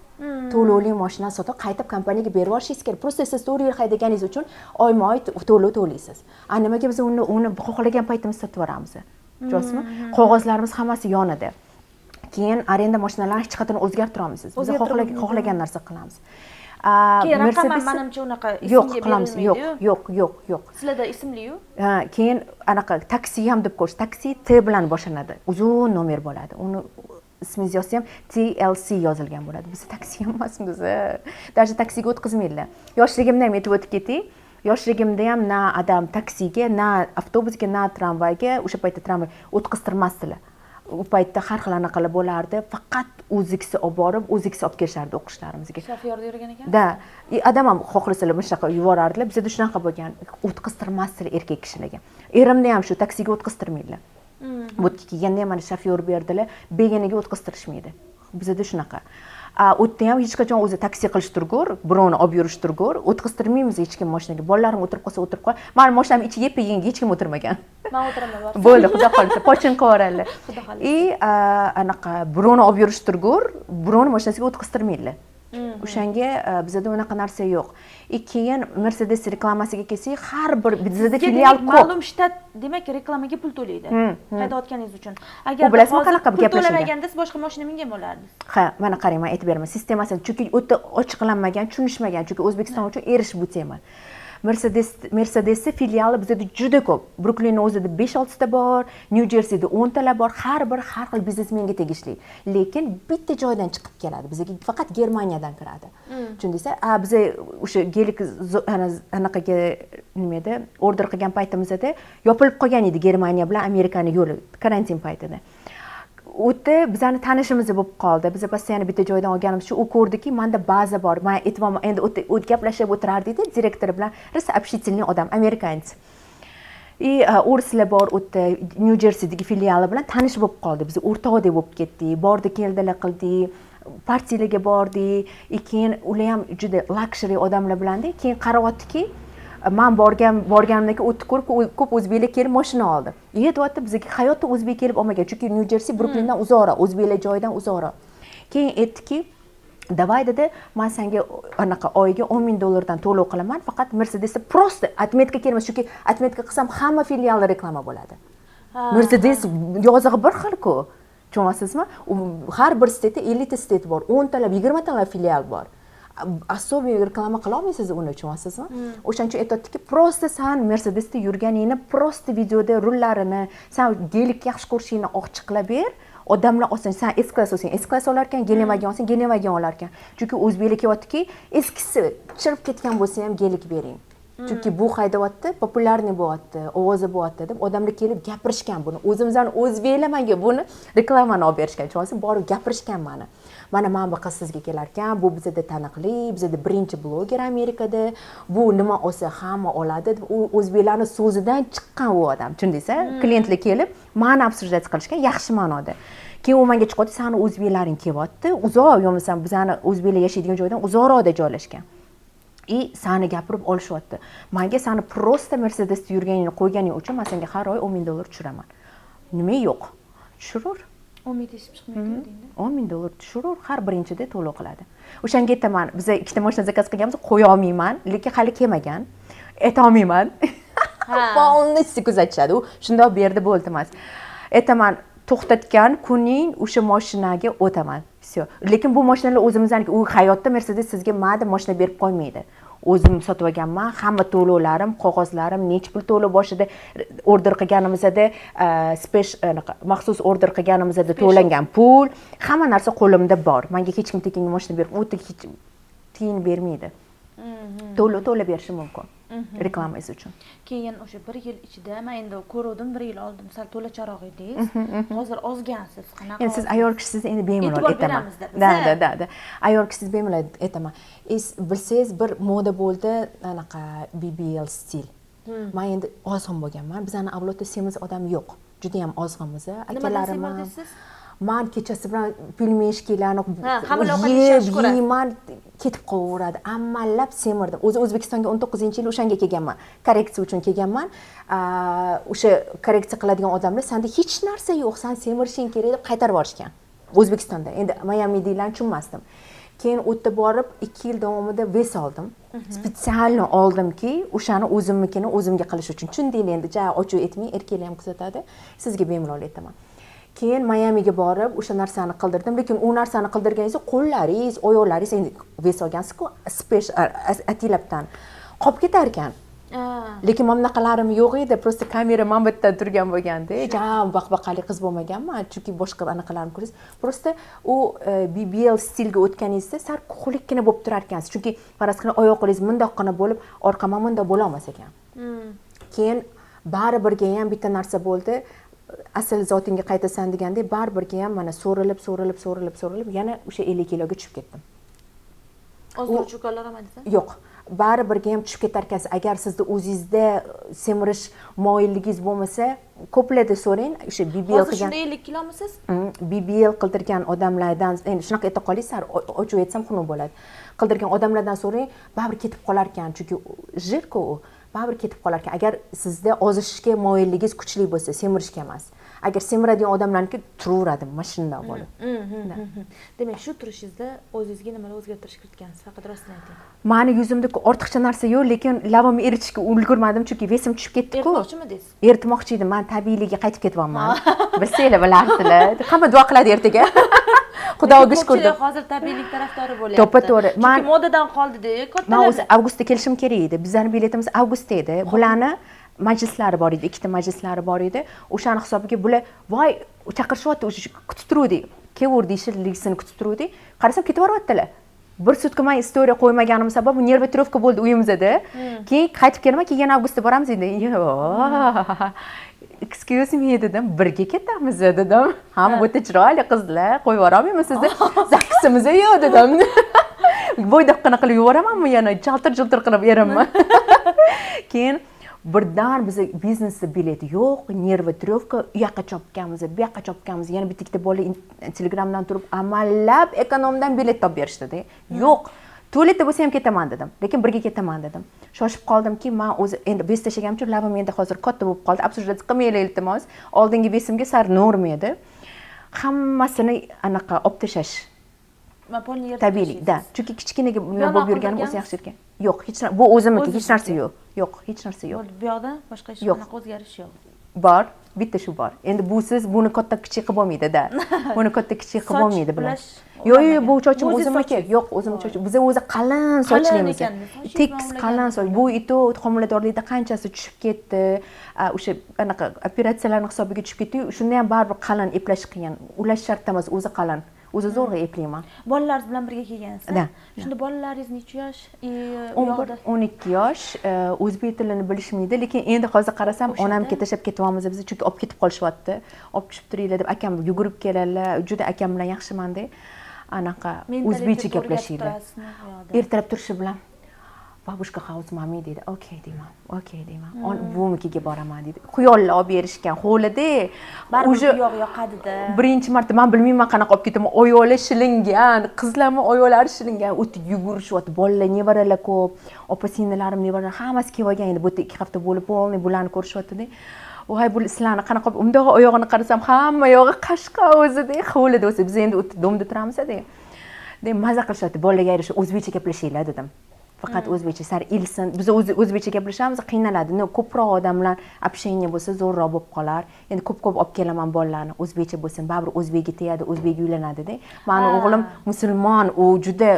To'lovli moshinani sotib, qaytib kompaniyaga berib yuborishingiz kerak. Просто siz 4 yil haydaganingiz uchun oyma oy to'lov to'laysiz. A nimaga biz uni xohlagan paytimizda sotib yuboramiz, tushunyapsizmi? Qog'ozlarimiz hammasi yonida. Keyin arenda mashinalarni hech qachon o'zgartira olmaysiz. Biz O'zgartira xohlagan narsa qilamiz. Keyin raqam ham Mercedes'i manimcha unaqa yo'q ismga qilamiz, yo'q. berilmaydi-yu. Yo'q. Sizlarda ismliyu. Ha, keyin anaqa taksi ham deb ko'rish, taksi T bilan boshlanadi, uzun nomer bo'ladi. Uni ismingizni yozsa ham TLC yozilgan bo'ladi. Biz taksi ham emasmiz, даже taksiga o'tkazmaydilar. Yoshligimda ham aytib o'tib ketay, yoshligimda ham na adam taksiga, na avtobusga, na tramvayga, o'sha paytda tramvay, o'tkaztirmasdilar. U paytda har xil anaqalar bo'lardi, faqat o'zikisi olib borib, o'zikisi olib kelishardi o'qishlarimizga. Shofyorda yurgan ekan. Да, и adam ham xohlasalar mana shunaqa yuborardilar. Bizada shunaqa bo'lgan, o'tkaztirmasdilar erkak kishilarga. Erimni ham shu taksiga o'tkaztirmaydilar. Bu yerga kelganda ham mana shofyor berdilar, beginaga o'tkaztirishmaydi. Bizada shunaqa. A u yerda ham hech qachon o'zi taksi qilish turgur, birovni olib yurish turgur, o'tkaztirmaymiz hech kim moshinaga. Bolalarim o'tirib qolsa, o'tirib qol, mani moshinam ichi yep yangi, hech kim o'tirmagan. Man o'tiraman borsam. Bo'ldi, xudo xohlasa, pochin qilib yuboradilar. Xudo xohlasa. И anaqa birovni olib yurish turgur, birovni mashinasiga o'tkaztirmaydilar. O'shanga bizada unaqa narsa yo'q. И keyin Mercedes reklamasiga kelsak, har bir bizada Sizga filial demak, ko'p. ma'lum shtat, demak, reklamaga pul to'laydi haydayotganingiz uchun. Agar U bilasizmi, hozir qanaqa pul gaplashilgan? to'lamaganda, siz boshqa mashina mingan bo'lardingiz. Ha, mana qarang, man aytib beraman sistemasini, chunki o'ta ochiqlanmagan, tushunishmagan, chunki O'zbekiston uchun erish bu tema. Mercedesni filiali bizada juda ko'p. Bruklinni o'zida 5-6 ta bor, Nyu Jersida 10 talab bor, har bir har xil biznesmenga tegishli. Lekin bitta joydan chiqib keladi. Bizga faqat Germaniyadan kiradi. Tushundingizmi? A biza o'sha gelik anaqaga nima edi, order qilgan paytimizda yopilib qolgan edi Germaniya bilan Amerikani yo'li karantin paytida. U yerda bizani tanishimiz bo'lib qoldi. Biz постоянно bitta joydan olganimiz uchun u ko'rdiki, manda baza bor. Man aytyapman, endi u yerda gaplashib o'tirardik direktori bilan, rosa общительный odam, американец. И o'rislar bor u yerda, Nyu Jersidagi filiali bilan tanish bo'lib qoldi. Biz o'rtoqdek bo'lib ketdik, bordi keldilar qildik, partiyalarga bordik. И keyin ular ham juda luxury odamlar bilanda, keyin qarayaptiki, man borganimdan keyin o'tni ko'rib, ko'p o'zbeklar kelib moshina oldi. И aytyapti, bizga hayotda o'zbek kelib olmagan, chunki Nyu Jersi Bruklindan uzoqroq, o'zbeklar joyidan uzoqroq. Keyin aytdiki, давай, dedi, man senga anaqa oyiga 10 000 dollardan to'lov qilaman, faqat Mercedesda просто отметка kelmas, chunki отметка qilsam hamma filialda reklama bo'ladi. Mercedes yozig'i bir xil-ku, tushunyapsizmi? Har bir stateda 50 ta state bor, 10 talab, 20 talab filial bor, особый reklama qilolmaysiz uni, tushunyapsizmi? O'shaning uchun aytyaptiki, просто san Mercedesda yurganingni просто videoda rullarini, san gelik yaxshi ko'rishingni ochiqlab ber, odamlar olsin. San S klass olsang, S klass olar ekan, Gelandewagen olsang, Gelandewagen olar ekan, chunki o'zbeklar kelyaptiki, eskisi chirib ketgan bo'lsa ham gelik bering, chunki bu haydayapti, популярный bo'lyapti, ovozi bo'lyapti deb odamlar kelib gapirishgan buni. O'zimizdan o'zbeklar manga buni reklamani olib berishgan, tushunyapsizmi? Borib gapirishgan mani, mana mana bu qiz sizga kelar ekan, bu bizada taniqli, bizada birinchi bloger Amerikada, bu nima olsa hamma oladi deb u o'zbeklarni so'zidan chiqqan u odam, tushundingiz? Klientlar kelib mani обсуждать qilishgan yaxshi ma'noda. Keyin u menga chiqyapti, sani o'zbeklaring kelyapti uzoq, yo bo'lmasam bizani o'zbeklar yashaydigan joydan uzoqroqda joylashgan и sani gapirib olishyapti. Manga sani просто Mercedesda yurganingni qo'yganing uchun man senga har oy 10 000 dollar tushiraman. Nima yo'q, tushiraver. 10 ming teshib chiqmaydi deydi. 10 ming dollar tushirur, har birinchida to'lov qiladi. O'shanga aytaman, biz ikkita mashina zakaz qilganmiz, qo'ya olmayman, lekin hali kelmagan. Aytolmayman. Полностью kuzatishadi. U shundoq berdi, bo'ldi emas. Aytaman, to'xtatgan kuning o'sha mashinaga o'taman. Всё. Lekin bu mashinalar o'zimizniki. U hayotda Mercedes sizga mada mashina berib qo'ymaydi. O'zim sotib olganman, hamma to'lovlarim, qog'ozlarim, necha pul to'lov boshida order qilganimizda, anaqa maxsus order qilganimizda to'langan pul, hamma narsa qo'limda bor. Menga hech kim tekinga mashina berib, u hech tiyin bermaydi. To'lov to'lab berishi mumkin. Reklamangiz uchun. Keyin o'sha bir yil ichida, man endi ko'ruvdim, bir yil oldin sal to'lacharoq edingiz, hozir ozgansiz. Qanaqa? Endi siz ayol kishisiz, endi bemalol E'tibor aytaman. beramizda biz, Да, a? Да. Ayol kishisiz, bemalol aytaman. Bilsangiz, bir moda bo'ldi, anaqa BBL stil. Man endi ozg'in bo'lganman. Bizani avlodda semiz odam yo'q. Juda ham ozg'inmiz. Nimadan Akalarim ham. semirdingiz siz? Man kechasi bilan пельмешки larni Ha, xamir ovqat yeb, yeyishni ko'rasiz. yeyman, ketib qolaveradi. Amallab semirdim. O'zi O'zbekistonga 19-yil o'shanga kelganman. Korreksiya uchun kelganman. O'sha korreksiya qiladigan odamlar senda hech narsa yo'q, san semirishing kerak deb qaytarib yuborishgan. O'zbekistonda. Endi Mayamidagilarni tushunmasdim. Keyin u yerda borib 2 yil davomida вес oldim. Специально oldimki, o'shani o'zimnikini o'zimga qilish uchun. Tushundinglar endi, ja ochiq aytmay, erkaklar ham kuzatadi. Sizga bemalol aytaman. Keyin Mayamiga borib o'sha narsani qildirdim, lekin u narsani qildirganingizda qo'llaringiz, oyoqlaringiz, endi вес olgansiz-ku, ataylabdan qolib ketar ekan. Lekin mana bunaqalarim yo'q edi, просто kamera mana bu yerda turgan bo'lganda, jam baqbaqali qiz bo'lmaganman, chunki boshqa anaqalarimni ko'rasiz. Просто u BBL stilga o'tganingizda sal kuxlikkina bo'lib turar ekansiz, chunki faraz qiling, oyoq qo'lingiz mundoqqina bo'lib, orqa mana bundoq bo'lolmas ekan. Keyin baribirga ham bitta narsa bo'ldi, asl zotingga qaytasan degandek, baribirga ham mana so'rilib, so'rilib, so'rilib, so'rilib, yana o'sha 50 kiloga tushib ketdim. Ozdiruvchi ukollar olmadingiz? Yo'q, baribirga ham tushib ketar ekansiz. Agar sizda o'zingizda semirish moyilligingiz bo'lmasa, ko'plarda so'rang, o'sha BBL Hozir qilgan. shunda 50 kilomisiz? BBL qildirgan odamlardan, endi shunaqa ayta qolay, sal ochiq aytsam xunuk bo'ladi. Qildirgan odamlardan so'rang, baribir ketib qolar ekan, chunki жир ku u, baribir ketib qolar ekan. Agar sizda ozishga moyilligingiz kuchli bo'lsa, semirishga emas. Agar semiradigan odamlarniki turaveradi mana shundoq bo'lib. Demak, shu turishingizda o'zingizga nimalar o'zgartirish kiritgansiz? Faqat rostini ayting. Mani yuzimda ortiqcha narsa yo'q, lekin labimni eritishga ulgurmadim, chunki вес im tushib ketdi-ku. Eritmoqchimidingiz? Eritmoqchi edim, man tabiiyligiga qaytib ketyapman. Bilsanglar, bilarsizlar. Hamma duo qiladi ertaga. Xudoga shukur deb. Ko'pchilik hozir tabiiylik tarafdori bo'lyapti. To'ppa-to'g'ri. Chunki modadan qoldi-da, Man kattalar. o'zi avgustda kelishim kerak edi. Bizning biletimiz avgustda edi. Bularni majlislari bor edi, ikkita majlislari bor edi. O'shani hisobiga bular voy chaqirishyapti, o'sha kutib turuvdik. Kelur deyishligini kutib turuvdik. Qarasam ketib boryaptilar. Bir sutka man istoriya qo'ymaganim sabab нервотрёпка bo'ldi uyimizda. Keyin qaytib kelman, keyin yana avgustda boramiz endi. Yo'q. Excuse me dedim, birga ketamiz dedim. Hamma bu yerda chiroyli qizlar, qo'yib yuborolmaymiz sizni. Zaksimiz yo'q dedim. Bo'ydoqqina qilib yuboramanmi yana jaltir-jultir qilib erimni. Keyin birdan biza biznesda bilet yo'q, нервотрёпка, u yoqqa chopganmiz, bu yoqqa chopganmiz. Yana bitta ikkita bola Telegramdan turib amallab ekonomdan bilet topib berishdida. Yo'q, tualetda bo'lsa ham ketaman dedim, lekin birga ketaman dedim. Shoshib qoldimki, men o'zi endi вес tashlaganim uchun labim endi hozir katta bo'lib qoldi. Обсуждать qilmanglar iltimos. Oldingi вес imga sal norma edi. Hammasini anaqa olib tashlash. Ma polni yerga Tabiiylik, да. tashlaysiz. Chunki kichkinaga Yonog'i bo'lib yurganim o'zi qildirganmisiz? yaxshi ekan. Yo'q, hech bu o'zimniki, hech narsa O'zingizniki? yo'q. Yo'q, hech narsa yo'q. Bo'ldi, bu yoqda boshqa hech Yo'q. qanaqa o'zgarish yo'q. Bor, bitta shu bor. Endi busiz buni katta kichik qilib bo'lmaydi-da. Buni katta kichik qilib Soch bo'lmaydi bular. ulash Yo'q, yo'q, bu ulanmagan. sochim Bu o'zingiz o'zimniki. sochingiz? Yo'q, o'zim sochim. Biz o'zi qalin sochlaymiz. ekan, sochingiz Tekis bilan qalin ulagan. soch. Bu ito homiladorlikda qanchasi tushib ketdi. O'sha anaqa operatsiyalarning hisobiga tushib ketdi-yu, shunda ham baribir qalin eplash qiyin. Ulash shart emas, o'zi qalin. O'zi zo'rg'a eplayman. Bolalaringiz bilan birga kelgansiz? Да. Shunda bolalaringiz necha yosh? U 11, yoqda 12 yosh, o'zbek tilini bilishmaydi, lekin endi hozir qarasam O'shanda? onamga tashlab ketyapmiz biz, chunki olib ketib qolishyapti. Olib tushib turinglar deb akam yugurib keladilar, juda akam bilan yaxshimanda. Anaqa Mentalitet o'zbekcha o'rgatib gaplashinglar. turasizmi u yoqda? Ertalab turishi bilan бабушка house mami deydi. Okey deyman. Okey deyman. Buvimnikiga boraman deydi. Quyonlar olib berishgan hovlida. Baribir Уже bu yoq yoqadida. birinchi marta men bilmayman qanaqa olib ketaman. Oyoqlar shilingan, qizlarning oyoqlari shilingan, o'tib yugurishyapti. Bolalar, nevaralar ko'p. Opa singillarim, nevaralar hammasi kelib olgan endi. Bu yerda 2 hafta bo'lib, полный bularni ko'rishyapti-da. Voy, bu sizlarni qanaqa, undoq oyog'ini qarasam, hamma yog'i qashqa o'zida, hovlida o'zi. Biz endi дом da turamiz de, maza qilishyapti. Bolalarga yarasha o'zbekcha gaplashinglar dedim, faqat o'zbekcha sal ilsin. Biz o'zi o'zbekcha gaplashamiz, qiynaladi. Но ko'proq odam bilan общение bo'lsa, zo'rroq bo'lib qolar. Endi ko'p ko'p olib kelaman bolalarni, o'zbekcha bo'lsin, baribir o'zbekga tegadi, o'zbekka uylanadida. Mani o'g'lim musulmon, u juda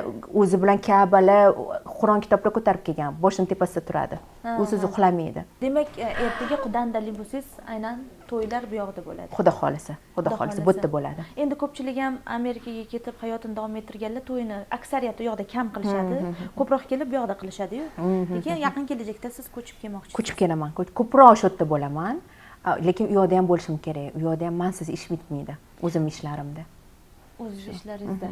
o'zi bilan Kabalar, Qur'on kitoblar ko'tarib kelgan, boshini tepasida turadi, usiz uxlamaydi. Demak, ertaga qudandalik bo'lsangiz, aynan to'ylar bu yoqda bo'ladi. Xudo xohlasa, xudo xohlasa, bu yerda bo'ladi. Endi ko'pchilik ham Amerikaga ketib hayotini davom ettirganlar to'yini aksariyati u yoqda kam qilishadi, ko'proq kelib bu yoqda qilishadiyu. Lekin yaqin kelajakda siz ko'chib kelmoqchisiz. Ko'chib kelaman, ko'proq shu yerda bo'laman, lekin u yoqda ham bo'lishim kerak. U yoqda ham mansiz ish bitmaydi, o'zim ishlarimda. O'z ishlaringizda.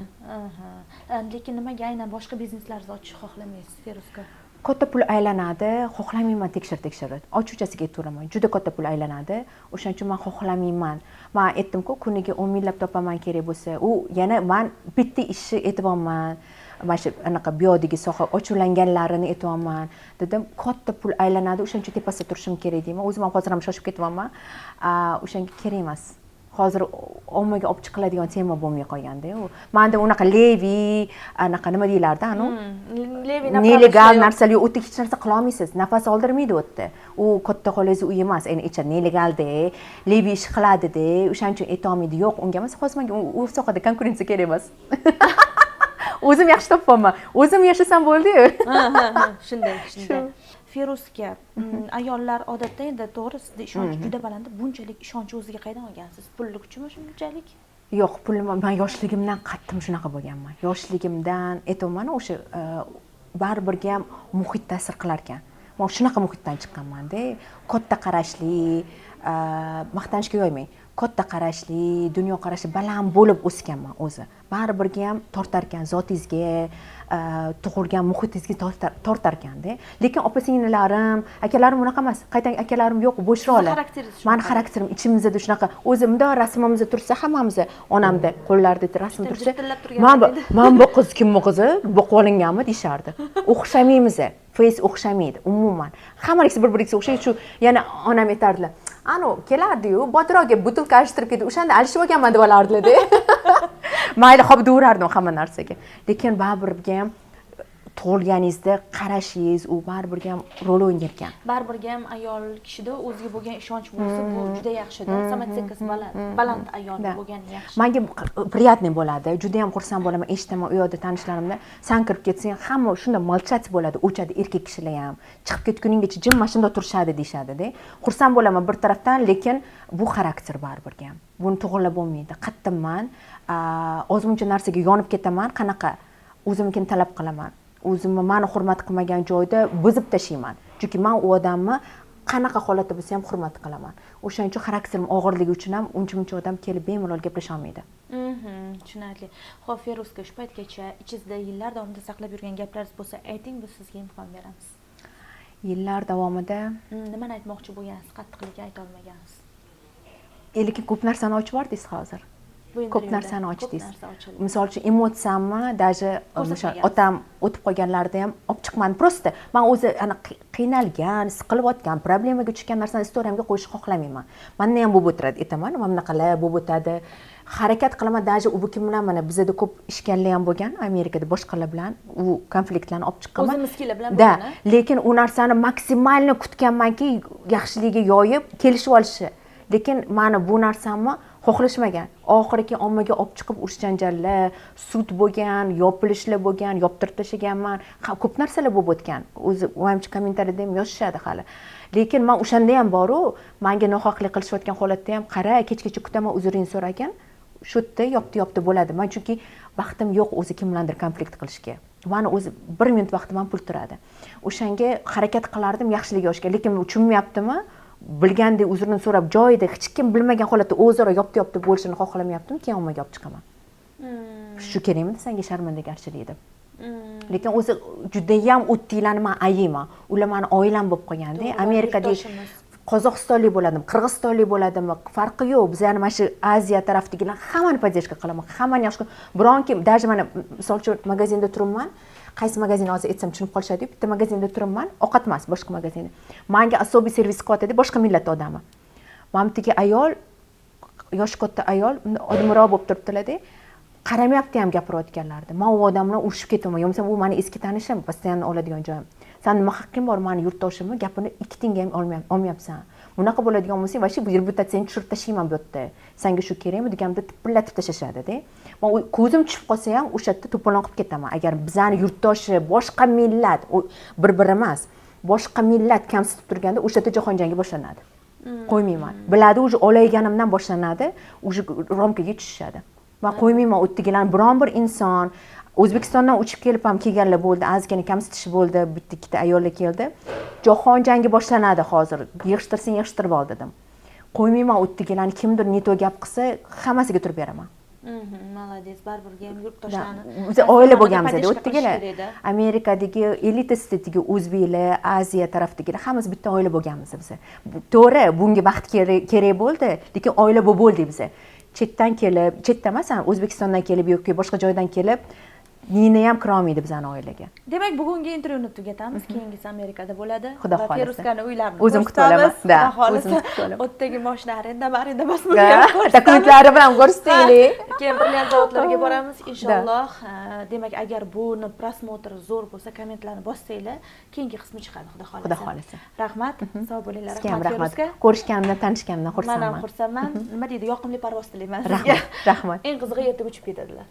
Lekin nimaga aynan boshqa bizneslaringizni ochishni xohlamaysiz, Feruzka? Katta pul aylanadi, xohlamayman tekshir tekshirib, ochiqchasiga aytaveraman. Juda katta pul aylanadi, o'shaning uchun man xohlamayman. Man aytdimku, kuniga 10 minglab topaman kerak bo'lsa. U yana man bitta ishni aytyapman, mana shu anaqa bu yoqdagi soha ochuvlanganlarini aytyapman dedim. Katta pul aylanadi, o'shaning uchun tepasida turishim kerak deyman. O'zim ham hozir ham shoshib ketyapman. O'shanga kerak emas. Hozir ommaga olib chiqiladigan tema bo'lmay qolganda u. Manda unaqa левый, anaqa nima deyilardi, anu Левый. Нелегал narsalar yo'q. U yerda hech narsa qilolmaysiz, nafas oldirmaydi u yerda. U katta xolangizni uyi emas endi, aytishadi, нелегал da, левый ish qiladida, o'shaning uchun aytolmaydi. Yo'q, unga emas. Hozir manga u sohada konkurensiya kerak emas. O'zim yaxshi topyapman, o'zim yashasam bo'ldiyu. Ha, shunday. Feruzga, ayollar odatda, endi to'g'ri, sizda ishonch juda baland. Bunchalik ishonchni o'ziga qayerdan olgansiz? Pulni kuchimi shunchalik? Yo'q, pul, man yoshligimdan qattiq shunaqa bo'lganman. Yoshligimdan aytyapmanu, o'sha baribirga ham muhit ta'sir qilar ekan. Man shunaqa muhitdan chiqqanmanda, katta qarashli, maqtanishga yoymang, katta qarashli, dunyoqarashi baland bo'lib o'sganman o'zi. Baribirga ham tortarkan zotingizga, tug'ilgan muhitingizga tortarkanda. Lekin opa singillarim, akalarim unaqa emas. Qaytang, akalarim yo'q, bo'shroqlar. Xarakteringiz Mani shunaqa. xarakterim ichimizda shunaqa o'zi. Bundoq rasmimizda tursa, hammamizni onamda qo'llarida rasm Bitta tursa, jirtillab turgan man bu edi. Man bu qiz kimni qizi, boqib olinganmi deyishardi. O'xshamaymiz, face o'xshamaydi umuman. Hammalisi bir biriga o'xshaydi. Shu yana onam aytardilar, anavi kelardiyu, bodroga butilka alishtirib ketdi, o'shanda alishib olganman deb olardilarda. Mayli, hop deyaverardim hamma narsaga. Lekin baribirga ham tug'ilganingizda qarashingiz, u baribirga ham rol o'ynarkan. Baribirga ham ayol kishida o'ziga bo'lgan ishonch bo'lsa, bu juda yaxshida. Самооценка si baland, baland ayol bo'lgani yaxshi. Manga приятный bo'ladi, juda yam xursand bo'laman, eshitaman u yoqda tanishlarimda, san kirib ketsang, hamma shunda молчать bo'ladi, o'chadi, erkak kishilar ham chiqib ketguninggacha jim mana shundoq turishadi deyishadida. Xursand bo'laman bir tarafdan, lekin bu xarakter, baribirga ham buni to'g'irlab bo'lmaydi. Qattiqman, ozmuncha narsaga yonib ketaman. Qanaqa o'zimnikini talab qilaman, o'zimni mani hurmat qilmagan joyda buzib tashlayman, chunki man u odamni qanaqa holatda bo'lsa ham hurmat qilaman. O'shaning uchun xarakterim og'irligi uchun ham uncha muncha odam kelib bemalol gaplasha olmaydi. Tushunarli. Ho'p, Feruzka, shu paytgacha ichingizda yillar davomida saqlab yurgan gaplaringiz bo'lsa, ayting, biz sizga imkon beramiz. Yillar davomida? Nimani aytmoqchi bo'lgansiz, qattiqlikka aytolmagansiz? Lekin ko'p narsani ochib yubordingiz hozir. Bu Ko'p intervyuda narsani ko'p ochdingiz. Narsa ochildi. Misol uchun, emotsiyamni даже o'sha Ko'rsatmagansiz. otam o'tib qolganlarida ham olib chiqmadim. Просто man o'zi ana qiynalgan, siqilayotgan, problemaga tushgan narsani история mga qo'yishni xohlamayman. Manda ham bo'lib o'tiradi, aytaman, mana bunaqalar bo'lib o'tadi, harakat qilaman. Даже u kim bilan, mana bizada ko'p ishkallar ham bo'lgan Amerikada, boshqalar bilan u konfliktlarni olib chiqqanman. O'zimizkilar bilan Да. bo'lgan, a? Lekin u narsani максимально kutganmanki, yaxshiligiga yoyib kelishib olishi, lekin mani bu narsamni xohlashmagan. Oxiri keyin ommaga olib chiqib, urush janjallar, sud bo'lgan, yopilishlar bo'lgan, yoptirib tashlaganman. Ko'p narsalar bo'lib o'tgan o'zi. Manimcha, kommentariyada ham yozishadi hali. Lekin man o'shanda ham boru, manga nohaqlik qilishayotgan holatda ham, qara, kechgacha kutaman, uzringni so'ragin, shu yerda yopdi yopdi bo'ladi. Man chunki vaqtim yo'q o'zi kim bilandir konflikt qilishga. Mani o'zi bir minut vaqtim ham pul turadi. O'shanga harakat qilardim yaxshilik yoshga, lekin tushunmayaptimi, bilgandek uzrini so'rab, joyida hech kim bilmagan holatda o'zaro yopdi yopdi bo'lishini xohlamayaptim. Keyin ommaga olib chiqaman. Shu kerakmidi senga sharmandagarchilik deb. Lekin o'zi judayam o'tdinglarni man ayayman, ular mani oilam bo'lib qolganda. To'g'ri, Amerikada yurtdoshimiz. qozog'istonlik bo'ladimi, qirg'izistonlik bo'ladimi, farqi yo'q. Bizani mana shu Aziya tarafdagilar hammani поддержка qilaman, hammani yaxshi biron kim. Даже mana misol uchun, magazinda turibman, qaysi magazinni hozir aytsam tushunib qolishadi. Bitta magazinda turibman, ovqat emas, boshqa magazinda, manga особый servis qilyotadi boshqa millat odami. Mana bu yerdagi ayol, yoshi katta ayol, odamroq bo'lib turibdilarda, qaramayapti ham gapirayotganlarida. Man u odam bilan urushib ketaman, yo bo'lmasam u mani eski tanishim, постоянно oladigan joyim. San nima haqqing bor mani yurtdoshimni gapini ikki tiyinga ham olmayapsan? Bunaqa bo'ladigan bo'lsang, вообще bu reputatsiyangni tushirib tashlayman bu yerda. Sanga shu kerakmi deganimda, tipillatib tashlashadida. Man ko'zim tushib qolsa ham, o'sha yerda to'polon qilib ketaman. Agar bizani yurtdoshi, boshqa millat, u bir biri emas, boshqa millat kamsitib turganda, o'sha yerda jahon jangi boshlanadi. Qo'ymayman. Biladi, уже olayganimdan boshlanadi, уже romkaga tushishadi. Man qo'ymayman u yerdagilarni. Biron bir inson O'zbekistondan uchib kelib ham kelganlar bo'ldi, ozgina kamsitish bo'ldi, bitta ikkita ayollar keldi. Jahon jangi boshlanadi hozir, yig'ishtirsang, yig'ishtirib ol dedim. Qo'ymayman u yerdagilarni. Kimdir не то gap qilsa, hammasiga turib beraman. Молодец, baribir ham yurtdoshlarni Biz oila bo'lganmiz u yerdagilar. Amerikadagi elita stetdagi o'zbeklar, Aziya tarafdagilar, hammasi bitta oila bo'lganmiz biz. To'g'ri, bunga vaqt kerak bo'ldi, lekin oila bo'lib bo'ldik biz. Chetdan kelib, chetdan emas, O'zbekistondan kelib yoki boshqa joydan kelib, nina ham kira olmaydi bizani oilaga. Demak, bugungi intervyuni tugatamiz. Keyingisi Amerikada bo'ladi. Xudo Va xohlasa. Feruskani uylarini O'zim kutib olaman. ko'rsatamiz. Да, Xudo xohlasa. o'zim kutib olaman. U yerdagi moshina arenda emas, buni ham ko'rsatamiz. Dokumentlari bilan ko'rsatinglar. Keyin brilliant zavodlarga boramiz inshaalloh. Demak, agar buni просмотр zo'r bo'lsa, kommentlarni bossanglar, keyingi qismi chiqadi, xudo xohlasa. Xudo xohlasa. Rahmat, sog' bo'linglar. Sizga ham Rahmat, rahmat. Feruska. Ko'rishganimdan, tanishganimdan Man ham xursandman. xursandman. Nima deydi, yoqimli parvoz tilayman sizga. Rahmat, rahmat. Eng qizig'i, ertaga uchib ketadilar.